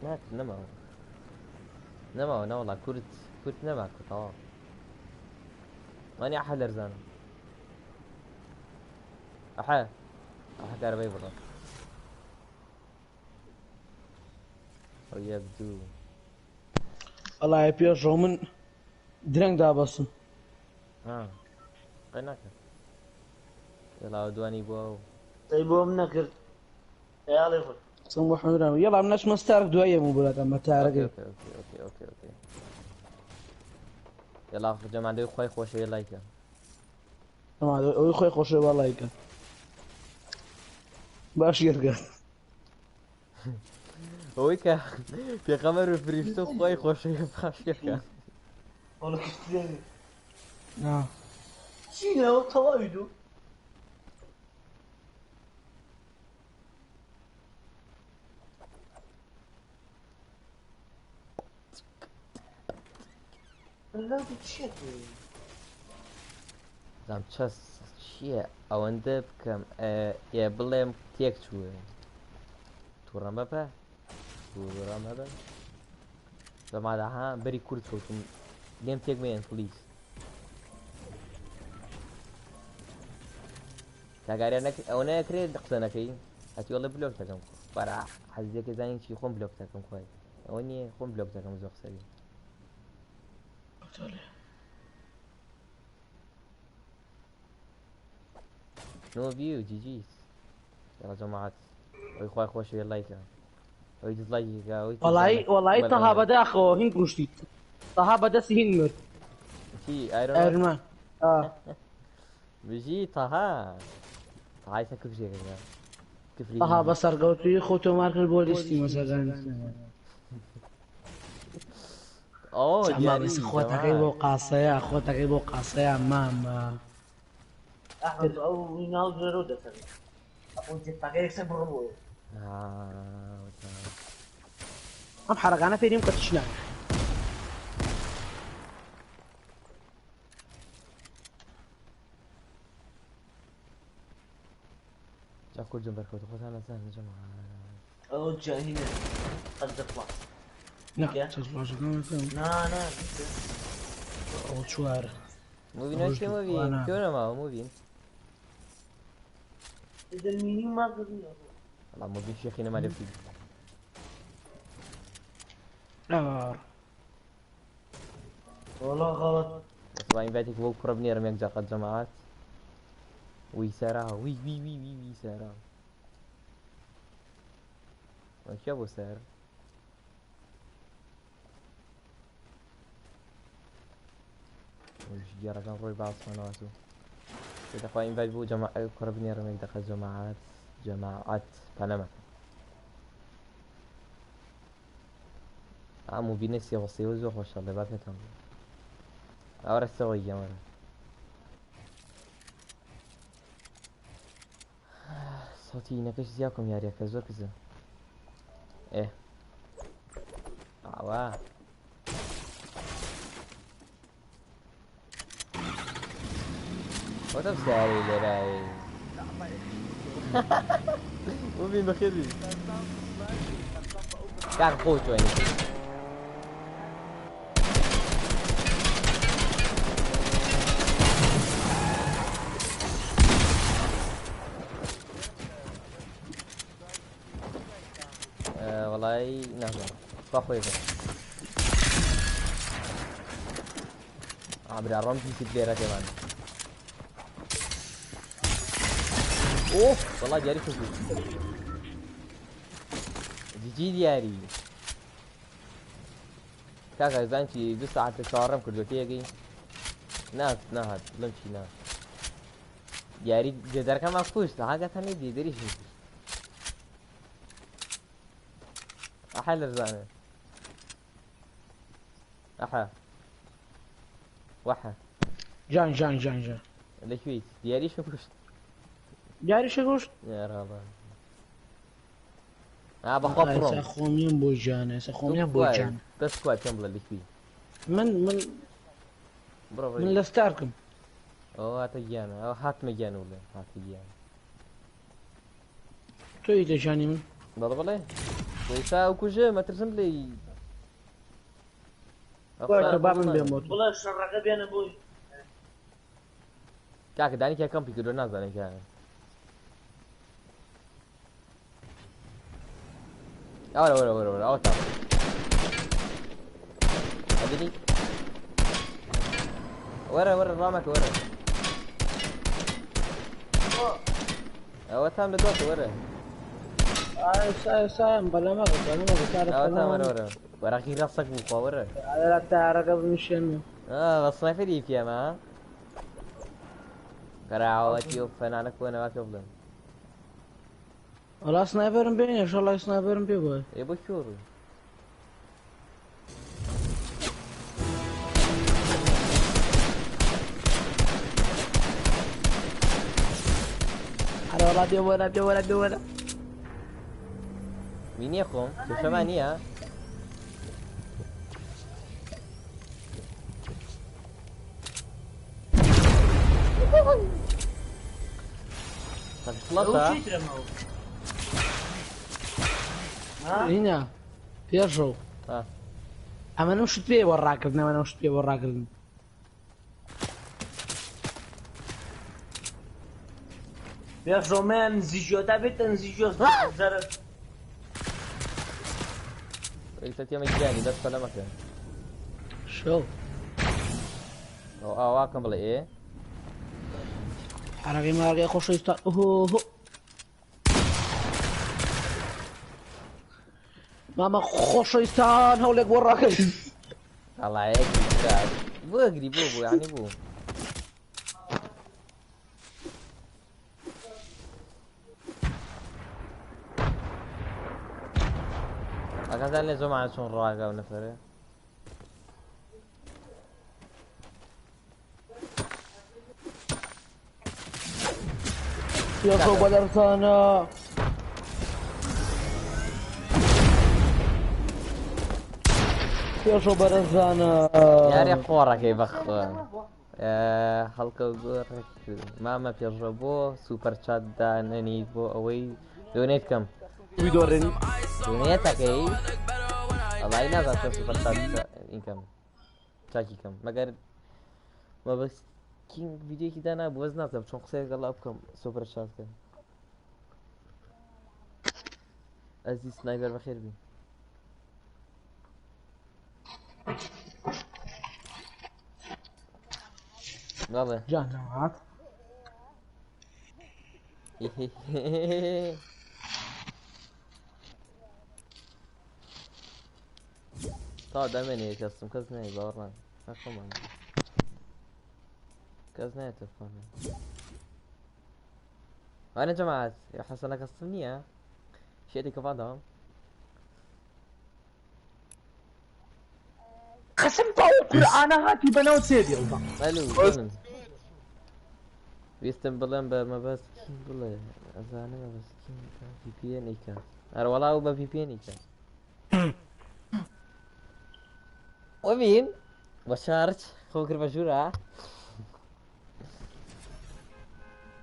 ناکری نەماوە نەماوە نەوەڵا کورد کورد نەما کورد تەواو وانی ئەحە لەرزانم ئەحە ئەحە کارەبای بڕە ئەو یەک دوو وەڵای پێشەوە من درەنگ دابەسم. قەی ناکرد یەڵا دوانی بۆ ئەو ئەی بۆم نەکرد خەیاڵی خۆی. قسم بۆ حمران يلا مناش مستارك دوایە مو برات ئەمە تارەکەی. ئۆکێ ئۆکێ ئۆکێ ئۆکێ یەڵا جەماعە دەوی خۆی خۆشەوێ لایکە. ئەوەی خۆی خۆشەوێ با لایکە. باش یەکە. ئەوەی کە پێغەمبەر و فریشتە خۆی خۆشەوێ باش یەکە. وەڵا کشتیانی. چینە ئەو تەواوی دوو. زام چەس چییە ئەوەندە بکەم ئێ بڵێم تێک چووە تووڕە مەبە تووڕە مەبە زەمادە ها بەری کورد کەوتم لێم تێک مەیەن پلیز کاگاریان ئەوە نەکرێت قسە نەکەی هەتی وەڵێ بلۆک دەکەم بەرا حەزیەکە زانین چی خۆم بلۆک دەکەم خۆی ئەوە نییە خۆم بلۆک دەکەم زۆر قسەبی. نۆ ڤیو جی جیز يلا جماعة ئەوی خوای خۆشەوێ لایکە ئەوی دیسلایکێکە ئەوەی وەڵای وەڵای تەها بەداخەوە هین کوشتی تەها بەدەستی هین مرد. چی ئایرۆن ئایرۆن بژی تەها تەهای سە کفرێکە کفری تەها بە سەرکەوتووی خۆ تۆمار کرد بۆ لیستی مەزەگان. ئەو ئەما بەس خۆتەکەی بۆ قاسەیە خۆتەکەی بۆ قاسەیە مامە. ئەحمەد ئەو ناو زۆرە دەکەن. ئەو جێتاکە یەکسەر بڕۆ. ئەم حەرەکانە فێریم کە چ ناوێ. جا کوردم بەرکەوت خۆتان نەزانن جەماعەت. ئەو جاهینە قەزدە فڵاس. نا چەند نا نا ئەو چوار. موبین چی موبین کێ نەماوە موبین؟ دەمینی ما کردنەوە. وەڵا موبین شێخی نەما لێ بکەی. وەڵا غەڵەت. بەس با ئینڤایتێک بۆ کوڕە بنێرم یەک جار قەت جەماعەت. وی سارا وی وی وی وی وی سارا. کێ بۆ سەر؟ گێڕەکان ڕۆی باسمانەوە تو. دەخوا ئینڤایت بۆ جەماعەت کوڕە بنێرم یەک دەقە جەماعەت جەماعەت پەلەمەکە. ئا موبینە سێوە سێوە زۆر خۆشە لێ با پێتان بڵێم. ئەوەرە سەوە گیان وەرە. سەوتی نەکەش زیاکەم یاریەکە زۆر کزە. ئێ ئاوا وەتم سیارەی لێرای. موبین بەخێر بی. کاک خۆ جوانی. وەڵای نازانم با خۆی بێ. ئا برا ڕۆم پیسی پلێرە پێمان. ئۆه وەڵا دیاری خوش بوو. جیجی دیاری. کاکە زان چی 2 ساعت چاوەڕێم کردووە تێگەی؟ نات نەهات بڵێم چی نا. دیاری جێدارەکەمان کوشت ئاگاتان لێ دێدەریش کوشت. ئەحە لەرزانێ. ئەحە وەحە. جان جان جان جان. لەکوێیت؟ دیاریشم کوشت. دیاریشە کوشت؟ یاڕەڵا. ئا بەخوا بڕۆم. ئێستا خۆمیان بۆ جانە، ئێستا خۆمیان بۆ جان. بەس کوا پێم بڵێ لەکوێی؟ من من بڕۆ من لە ستارکم. ئەو هاتە گیانە، ئەو هاتمە گیانە بڵێ، هاتە گیانە. تۆ ئیتە ژانی من؟ بەڵێ بەڵێ. ئێستا ئەو کوژە مەترسم لێی. باشە با من بێمەوە. بڵێ شەڕەکە بێنە بۆی. کاکە دانی کە کەمپی کردووە نازانێ کە. ئەوەرە وەرە وەرە وەرە ئەوە تا. ئەبینی؟ وەرە وەرە ڕامەکە وەرە. ئەوە تام لە دواتە وەرە. ئا سایم بەلەمەکە بەلەمەکە تارە ئەوە تام وەرە وەرە. وەرە غیرە سەگ بوو خوا وەرە. ئا تارەکە بنیشێنم. ئا بە سنایپەری پێمە. قەراوەتی و فەنانە کۆنەوە پێ بڵێم. وەڵا سنایپەرم پێ نییە، شەڵای سنایپەرم پێ بووە. ئێ بۆ کوێ ڕووی؟ ئەرە وەڵا بێ وەرە بێ وەرە بێ وەرە. مینیە خۆم کێشەمان نییە؟ هینا پێشەو ئەمە نەم شت پێ بۆ ڕاکردن، ئەمە نەم شت پێ بۆ ڕاکردن. پێشەو من نزیکیۆ تا بێتە نزیکیۆ زەرەر. ئێستا تێمە گیانی دەست پەلەمەکە. شەو. ئەو ئاواکەم بڵێ ئێ. عەرەقی ماڕگەی خۆشەویستان ئۆهۆ. مامە خۆشەویستان هەوڵێک بۆ ڕاکردن. وەڵا یەکی برا. بۆ ئەگری بۆ بۆ یعنی بۆ. ئاگادار لێ زۆمان چۆن ڕاگا و نەفەرێ. پێشەوە بەلەرزانە. پێشەوە بەرەزانە. یاری قۆڕەکەی بەخوا. هەڵکە گۆڕێک مامە پێشڕە بۆ سوپەر چات دانەنیت بۆ ئەوەی دۆنێت کەم. بیدۆڕێنی. دۆنێتەکەی وەڵی نازانم چۆن سوپەر چات ئینکەم چاکی کەم مەگەر مەبەست کینگ ڤیدیۆیەکی دانا بوو بەس نازانم چۆن قسەیەک لەگەڵ بکەم سوپەر چات کەم. ئەزیز سنایپەر بەخێر بی. بەڵێ. جان جەماعەت. تا دەمێنێ کەسم کەس نایە باوەڕ ناکەم خۆمان کەس نایەتە خۆمان. وانە جەماعەت حەسەنە کەسم نییە شێتی کەفادەوە. قسم ئەو قورئانە هاتی بەناو سێ دێڵدا. ئەلو ویستم بڵێم بە مەبەست کیم بڵێ ئەزانم مەبەست کیم VPN ئەیکات. ئەرە وەڵا ئەو بە VPN ئەیکات. وەبین بە شارج خۆ کرد بە ژوورە.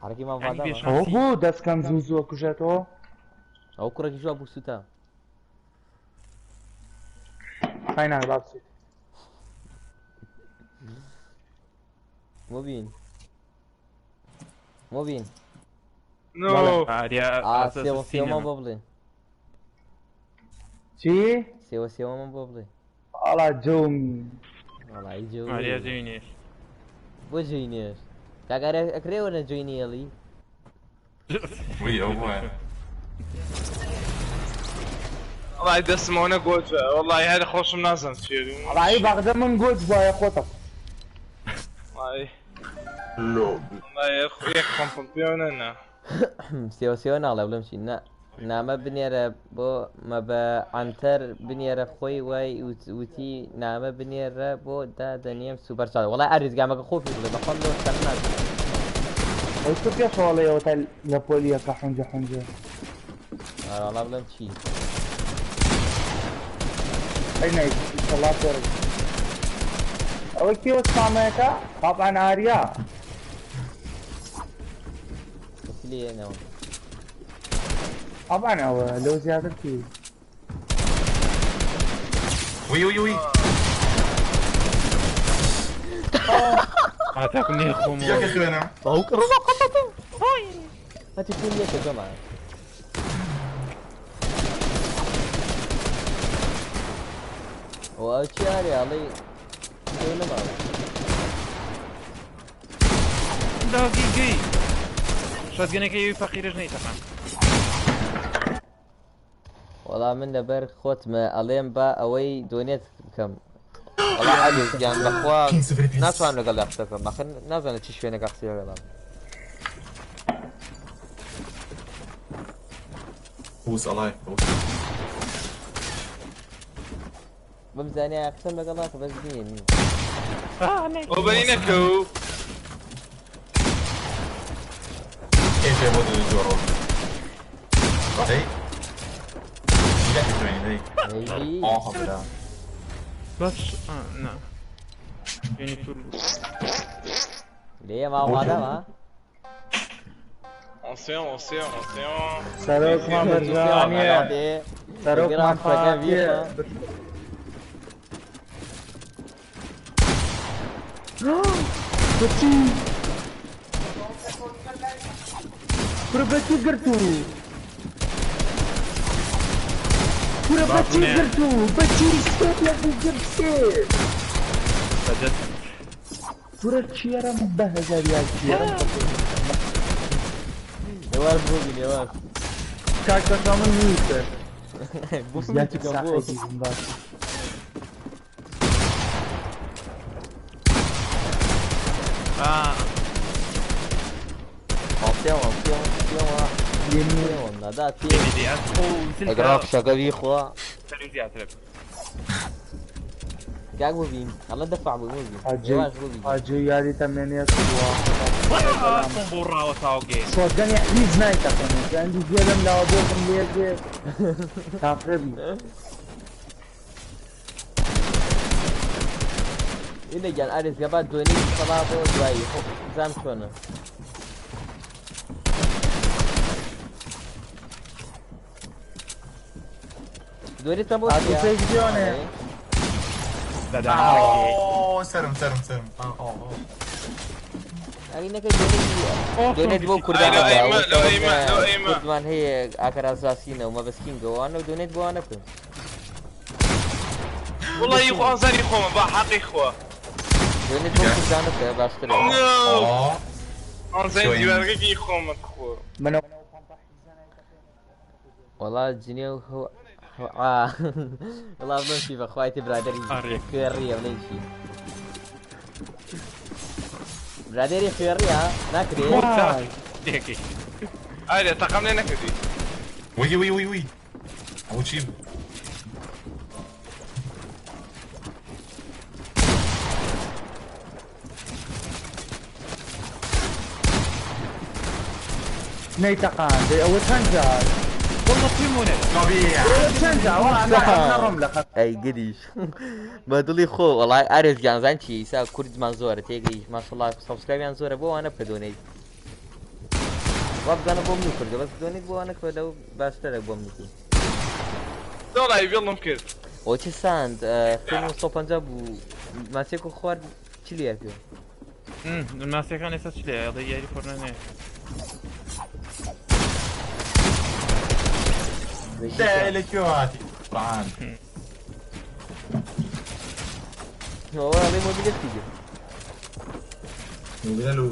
حرەکی مام یعنی ڤادامە. بێ ئەوە شانسی. بۆ دەستکەم زوو زووە کوژێتەوە. ئەو کوڕێکی ژوا بوو سووتا. خەینا با بچێت. مبین مبین. نو. ئاریا ئا ئاساس سێوە سێوەمان سینەما. بۆ بڵێ. چی؟ سێوە سێوەمان بۆ بڵێ. ئاڵا جەوم. وەڵی جەو. ئاریا جوینێش. بۆ جوینێش؟ کاک ئاریا ئەکرێ وەرە جوینی ئەڵی؟ وی ئەو وایە. والله دەستمەوە گۆجە والله هەر خۆشم نازانم چیە. وەڵی بەغدە من گۆج وایە خۆتە. والله لۆ. والله یەک خۆم پێوە نا. سێوە سێوە ناڵێ بڵێم چی نا نامە بنێرە بۆ مەبە عەنتەر بنێرە خۆی وای وتی نامە بنێرە بۆ دادەنێم سوپەر چات. وەڵای ئاریزگامەکە خۆ پێ بڵێ بەخۆم لەو سەر نازانم. ئەو تۆ پێشەوەڵێەوە تا لە پۆلیەکە حونجە حونجە. ئەرە وەڵا بڵێم چی؟ ئەی نای ئینشەڵڵا پێڕ. ئەوەی کێ وەستامەیەکە؟ طبعا ئاریا. کەسی لێ نەوە. طبعا ئەوە لەو زیاتر چی؟ وی وی وی. ئاتاکم نێ خۆمەوە. یەکە خوێنە. ئەو کڕ قەتەتە. هەتی چۆن یەکە جەماعەت. ئەو چی ئاریا ئەڵێی تۆ نەماوە. داگی گەی. شەتگەنەکەی ئەوی فەقیرەش نەیتەقان. وەڵا من لەبەر خۆتمە ئەڵێم با ئەوەی دۆنێت بکەم. وەڵا عەلی گیان بەخوا ناتوانم لەگەڵ قسە بکەم. ئاخر نازانم چی شوێنەکە قسەی لەگەڵا بکەم. Who's alive? بمزانیایە قسەم لەگەڵا کە بەس بین. ئەو بەنی نەکەو. ئێجێ بۆ جۆڕۆ. دەی؟ یەکە خوێنی دەی. ئەی. ئاها برا. بەس نا. جوینی سوور بوو. لێ ماوادەمە؟ ئەسیان ئەسیان ئەسیان. سەرۆکمان بەرزانیە. سەرۆکمان فاتیە. بەچی؟ کورە بەچی گرتوو؟ کورە بەچی گرتوو؟ بەچی سێ لە گرت سێ؟ بەجد. کورە کێرم بە هەزار یا کێرم لێوار بۆ بی لێوار. کاک کەسا من نیسە. بۆ زیاتر بکەم بۆ. ساحێکی بم باش. ئا پێوە پێوە پێوە پێوە نادا پێ. دێ ئەس خۆ ئەگەڕا فشەکە بیخوا. سەر زیاترە. کاک مبین ئەڵە دەفع بوو مبین حاجی حاجی یاری تەمێنێت بۆ ڕاوە تاوگێ شۆتگەنی هیچ نایتەقێنێت یان گوێ لەم لاوە بۆکم لێ بێ کافرە بی. ئینە گیان ئارێز گەبا دۆنی سەڵا بۆ دوایی خۆ زان چۆنە. دۆنیتان بۆ ئاتوو چییە؟ سێ ڤیدیۆنێ. ئاو، سەرم سەرم سەرم ئاو، ئاو، ئاو. ئەی نەکەی دۆنێت بۆ کوردان ئەی لەو ئەیمە، لەو ئەیمە، لەو ئەیمە. کوردمان هەیە ئاکەرازاسینە و مەبەستکینگەوانە و دۆنێت بۆ وانە بکەن. والله خو ئازاری خۆمە با حەقی خوا. دۆنێت بۆ کوردانە بکە باشترە. ئاو. ئازاری شوین. دیوارەکەی خۆمە خۆ. منە وەڵا جنێو هو آه. وەڵا بڵێم چی بەخوایتی برادەری ئارێ. خوێڕیە بڵێن چی برادەری خوێڕیە ناکرێ وای. تێکی ئارێ تەقەم لێ نەکردی. وی وی وی وی ئەوە چی بوو؟ نەیتەقاند ئەوە چەند جار والله پێم وەنێ طبيعي ئەوە چەند جار وەڵا نەڕۆم لە خەت ئەی گریش بە دڵی خۆ وەڵای ئارێز گیان زان چی ئیسا کوردمان زۆرە تێگەیش ماشەڵڵا سەبسکرایبیان زۆرە بۆ وانە بکە دۆنەیت وا بزانە بۆ منی کوردە بەس دۆنێت بۆ وانە بکە لەو باشترە بۆ منی کرد. دۆڵای بێڵم کرد. ئەوە چی ساند خوێن 150 بوو ماسێک و خوارد چی لێ کرد؟ ماسیەکان ئێستا چ لێ ئەڵێ یاری فۆرنە لە کوێ هاتی قورئان ئەوە ئەڵێ مۆبیلت چی کرد؟ مۆبیلە لو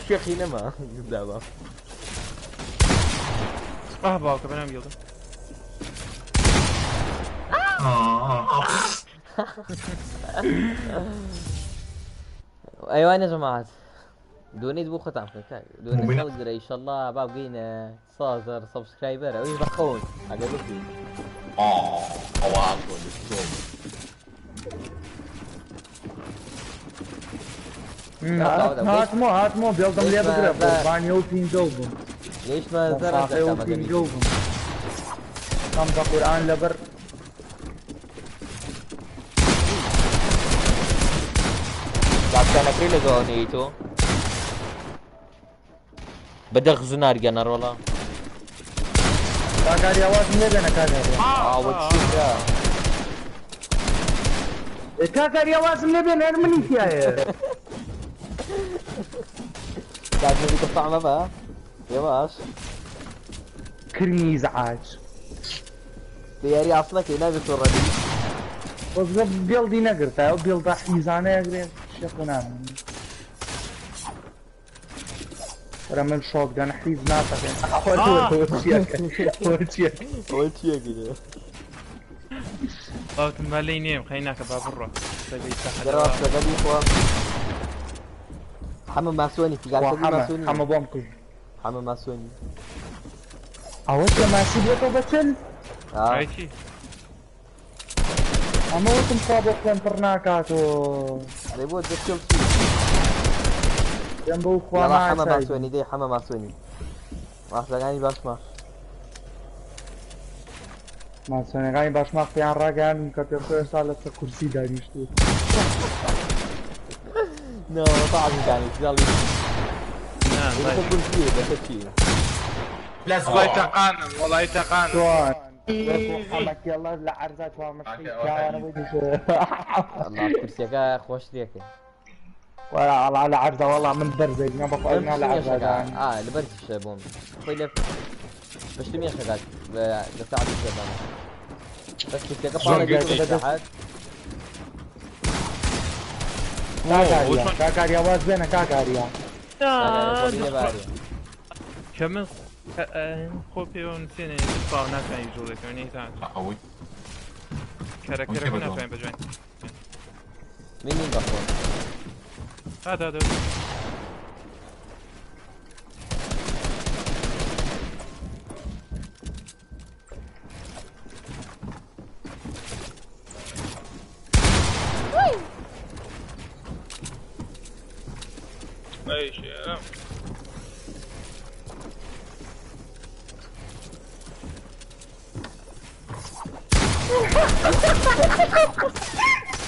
شێخی نەما دابا. ئاه باوکە بەنام گێڵدم. ئاو، ئاو. ئەیوانە جەماعەت دۆنێت بۆ خۆتان بکەن کاک دۆنێت مبینە. خەڵک درە ئیشەڵڵا با بگەینە 100,000 سەبسکرایبەر ئەویش بە خەون ئەگەر بکەین. ئاو، ئەوە ئاکۆ، لە هاتمۆ هاتمۆ بێڵدم لێ بگرە قوربانی ئەو پینجەو بووم گەیشتمە زەرەر خاقەی ئەو دەکەم پینجەو بووم خەم بە قورئان لەبەر داستانەکەی لەگەڵ نەیەی تۆ بەدەخ زنار گەنەر وەڵا. کاکاری ئاوازم لێ بێنە کاکاری. ئاوە چی برا؟ کاکاری ئاوازم لێ بێنە هەر منی تایە. کاک نەبی دەفع مەبە یەواش. کرمی ئیزعاج. یاری ئاسڵەکەی نابێت تۆ ڕەدی. خۆزگە بێڵدی نەگرتا ئەو بێڵدا حیزانە ئەگرێ شێخ و نامێنێ. وەرە من شۆتگەن حیز ناتەقێن. ئەوە چییە؟ ئەوە چییە گرێ؟ باوکم با لێی نێم خەی ناکە با بڕۆ. دەرەوە شەگە بیخوا. حەمە ماسۆنی وا تیگاکە حەمە ماسۆنی. حەمە بۆم کوژ. حەمە ماسۆنی. ئەوە کە ماسی بێتەوە بە چل؟ ئا. ئەی چی؟ ئەمە وتم خوا بۆ خوێن پڕ ناکاتەوە. دەی بۆ دەچێ چی؟ پێم بەو خوا یاڵا حەمە ناسای. ماسۆنی دەی حەمە ماسۆنی. ماسەکانی باشمە. ماسۆنەکانی باشماخ پێیان ڕاگەیاندم کە پێشۆ ئێستا لەسەر کورسی دانیشتووە. نۆ تەعزی دانیشت دەڵی. نا، لەسەر کورسییە لەسەر چی؟ Let's go. وەڵای تەقانم وەڵای تەقانم. چۆن؟ حەمە کێڵە لە عەرزا چوارمەشقی پیاوانە بۆی دەشێ. ئەڵا کورسیەکە خۆش لێکە. وەڵا ئەڵا لە عەرزا وەڵا من بەرزێک نا بەخوا نا لە عەرزا دانی. ئا لەبەر چیشە بۆم خۆی لە پشتم یەشەکات لە ساعەتی سێدان. بەس کورسیەکە پاڵە زۆر بێت بەدەست. ساعەت. کاکاریا کاکاریا واز بێنە کاکاریا. کە من خۆ پێوە نووسێنێ پاو ناتوانین جوڵێکەوە نەیتان. ئەوەی کەرە کەرە ناتوانین بەجوین. من نیم بەخۆ. دا دا. اي شيء.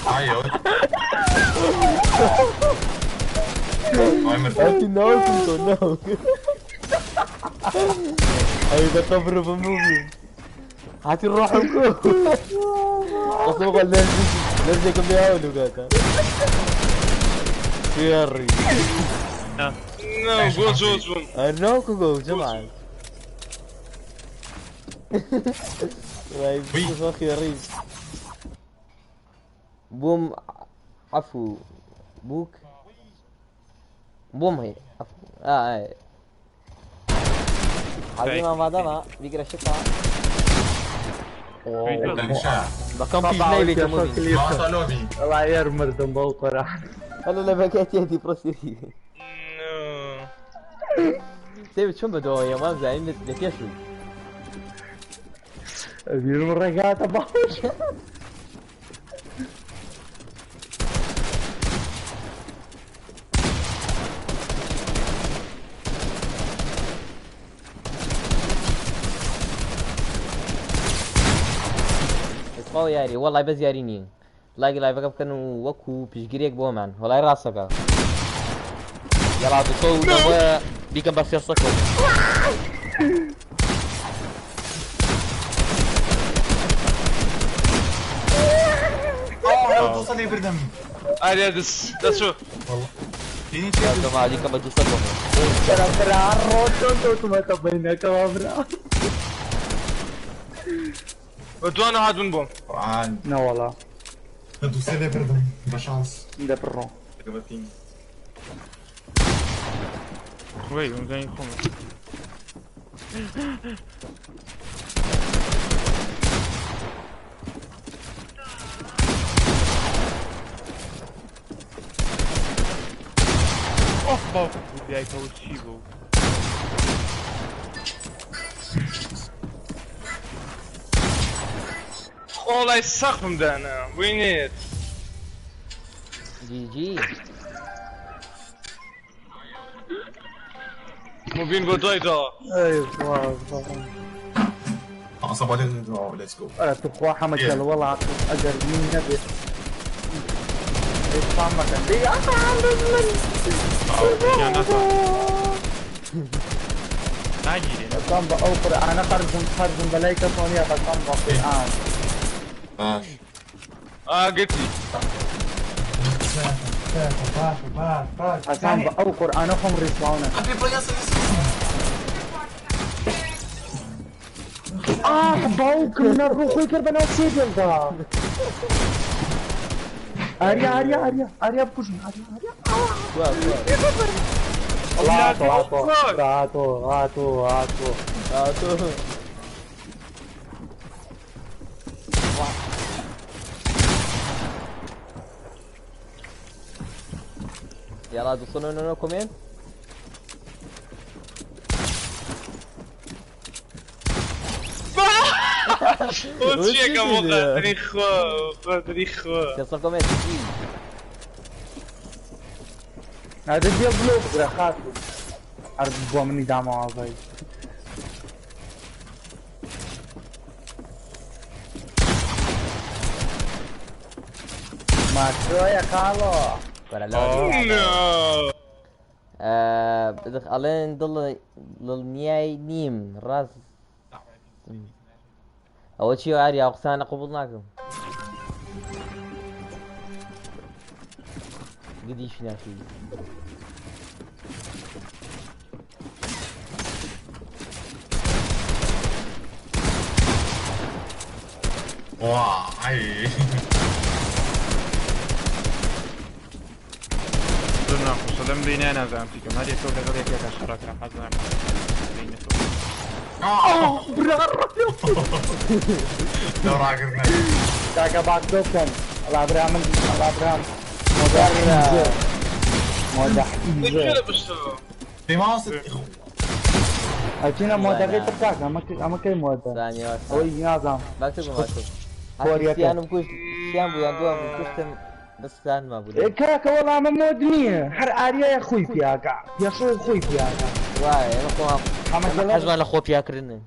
ايوه هاتي ناوكم ناوك هيدا قبر بمومي هاتي نروح لكم اصلا قال لازم يكون بيعاونوا قاعد يا نو جو جو جو ناوكو جو جماعة رايب بوم عفو بوك بوم هي عفو اه عظيمة ما بيقرا شفا بكم بيجني بك الله يرمر دم القرآن انا لا بكيت يدي بروسيري سيب شو بدو يا ما زعيم لكيشو بيرمر رجعت باوش یاری وەڵای بەس یاری نین لاگی لایڤەکە بکەن و وەکو پشگیرێک بۆمان وەڵای ڕاستەکە یاڵا دوسە و نەوە بیکەم بە 300 کەوت. توصل بردم اريا دس دسو والله يا جماعة بیکەم بە 200 کەوت. ترى ترى الروتون توتما تبينا كوابرا ودوانا هادون بوم قرآن لا والله دوسێ بردم بە شانس ده برو لەگەڵ وي ومزاني خۆم ئۆه باوکم بوو دایکەوە چی بوو والله سقف دانا وينيت جي جي مبين بودايدا اي واو صباح ليتس جو تخوا حمد والله اجر من نبي ناگیرێ قسم بە ئەو قورئانە قەرزم قەرزم بەلای کەسەوە نییە قسم بە قورئان باش قلت لي قسم بە ئەو قورئانە خۆم ڕیسواونە ئاخ باوکم نەڕوو خۆی کرد بەناو سێ دێڵدا ئاریا ئاریا ئاریا ئاریا بکوژن ئاریا ئاریا هاتۆ هاتۆ هاتۆ هاتۆ هاتۆ هاتۆ يلا دوصلوا لنا كومنت وتشيك ابو قادري خو قادري خو يلا كومنت هذا ديال بلوك راه خاطر عرض بوا مني دعمه عظيم ما يا خالو No. Alleen دڵنیای نیم ڕاست ئەوە چی ئاریا ئەو قسانە قبوڵ ناکەم گدیش ناشی واي زۆر ناخۆشە لەم بینە نازانم چیکەم هەر یەکەو لەگەڵ یەکێکا شەڕەکە حەز ناکەم بینەتەوە. لو راقرنا کاکە باکتۆ بکەن ئەڵا برا من ئەڵا برام مۆدە مۆدە في ماوس ئەچینە مۆدەکەی تر کاکە ئەمە کەی مۆدە ثانية ئەوەی نازانم باكتب باكتب كوريا سيانم كوش سيان بو يان دوام كوشتم بەستان ما بوو کاکە وەڵام مۆد نییە هەر ئاریایە خۆی پیاکە یەشۆ خۆی پیاکە وایە ئێمە خۆمان حەزمان لە خۆ پیاکردن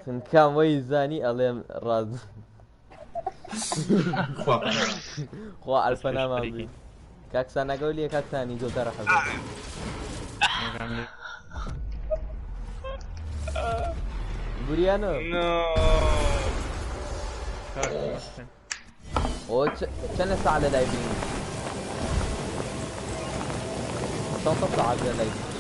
خنکام وەی زانی ئەڵێم ڕاز خوا پەنا. خوا ئەلفەنامان بی کاک ساناگەو لێ کاک سانی زۆتە ڕەحەت بوریانۆ No. ئۆ چەندە ساعة لە لای بین چەند ساعة لە لای بین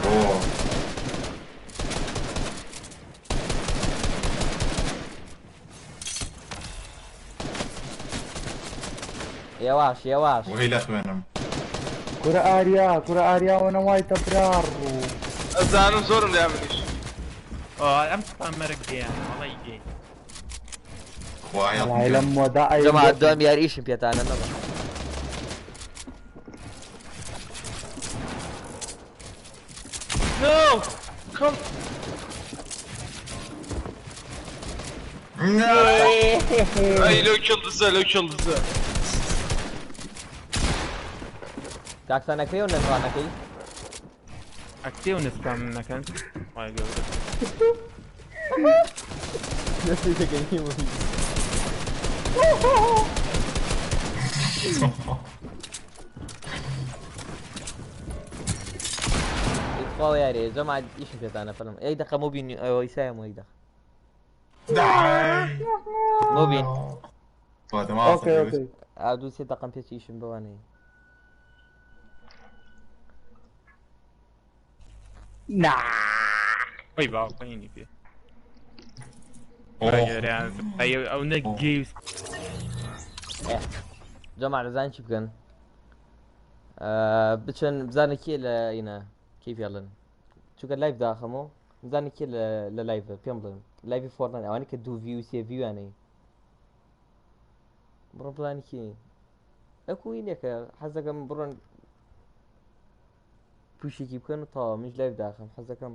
بۆ یەواش یەواش وهی لە خوێنم کورە ئاریا کورە ئاریاوە نەوای تەپرار و ئەزانم زۆرم لێ منیش. ئەم سپامەرە گەیان وەڵی گەی خوایە وڵای لەم وەدا ئەی جەماعەت دوام یاریشم پێتانە نەڵێ No! Come. ئەی لەو کڵدزە لەو کڵدزە. کاک سانەکەی و نەزانەکەی ئەکتێ و نسپام نەکەن وای گەورە دەستی دەکەی اتفاق یاری جەماعەت ئیشم پێتانە فەرم ئەی دەقە مۆبین ئەوە ئیسایە مۆ دەقە مۆبین ئۆکەی ئۆکەی ئا دوو سێ دەقەم پێچ ئیشم بەوانەیە نا ئەی باوەینی پێ ئەو نە گەی و جەماعەت بزانین چی بکەن بچن بزانە کێ لە ئینە کەی پێڵن چونکە live داخەمەوە بزانە کێ لە live پێم بڵێن live ی Fortnite ئەوانەی کە دوو view سێ view یانەی بڕۆ بزانە کێ ئەکو ئینێکە حەز دەکەم بڕۆن پوشێکی بکەن و تەواو منیش live داخەم حەز دەکەم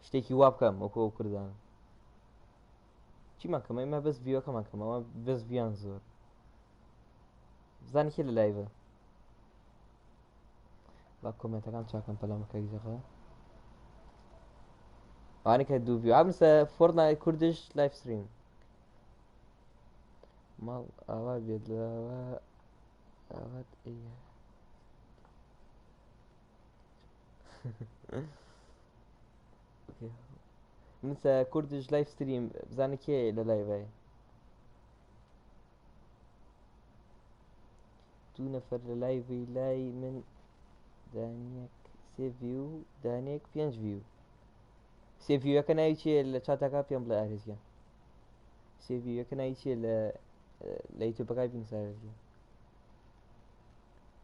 شتێکی وا بکەم وەکو ئەو کوردانە چیمان کەمە ئێمە بەس view ەکەمان کەمەوە بەس view یان زۆر بزانە کێ لە live ە با کۆمێنتەکان چاکەم پەلامەکە گزەخە ئەوانەی کە دوو view ئەمسە Fortnite Kurdish live stream ماڵ ئاوا بێت لەوە ئاوات ئەیە منسە Kurdish live stream بزانە کێ لە live ەیە دوو نەفەر لە live ی لای من دانیەک سێ view دانێک پێنج view سێ view ەکە ناوی چیە لە چاتەکە پێم بڵێ ئارێزگیان سێ view ەکە ناوی چیە لە لە یوتیوبەکە بنووسە ئارێزگیان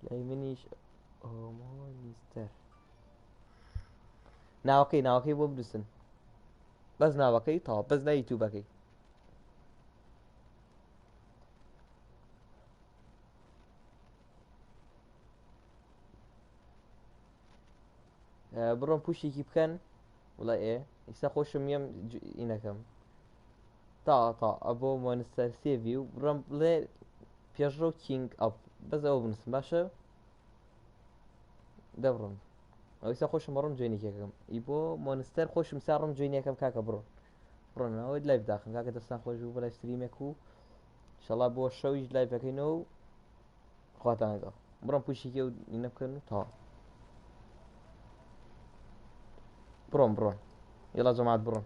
لای منیش ئۆمۆنیستەر ناوەکەی ناوەکەی بۆ بنووسن بەس ناوەکەی تەواو بەس ناوی یوتیوبەکەی بڕۆن پوشێکی بکەن وڵا ئێ ئیستا خۆشم یەم ئینەکەم تا تا ئەبۆ مۆنستەر سێ view بڕۆم بڵێ پێشڕەو king ئەپ بەس ئەوە بنووسم باشە دەبڕم ئەویسا خۆشم بڕم join ێکەکەم ئی بۆ مۆنستەر خۆشم سا ڕم join ێکەم کاکە بڕۆن بڕۆنەوە live داخم کاکە دەستان خۆش بوو بە live stream ێک و شەڵا بۆ شەویش live ەکەینەوە و خواتان لەگەڵ بڕۆن پوشێکی و ئینە بکەن و تەواو بڕۆن بڕۆن یەڵا جەماعەت بڕۆن.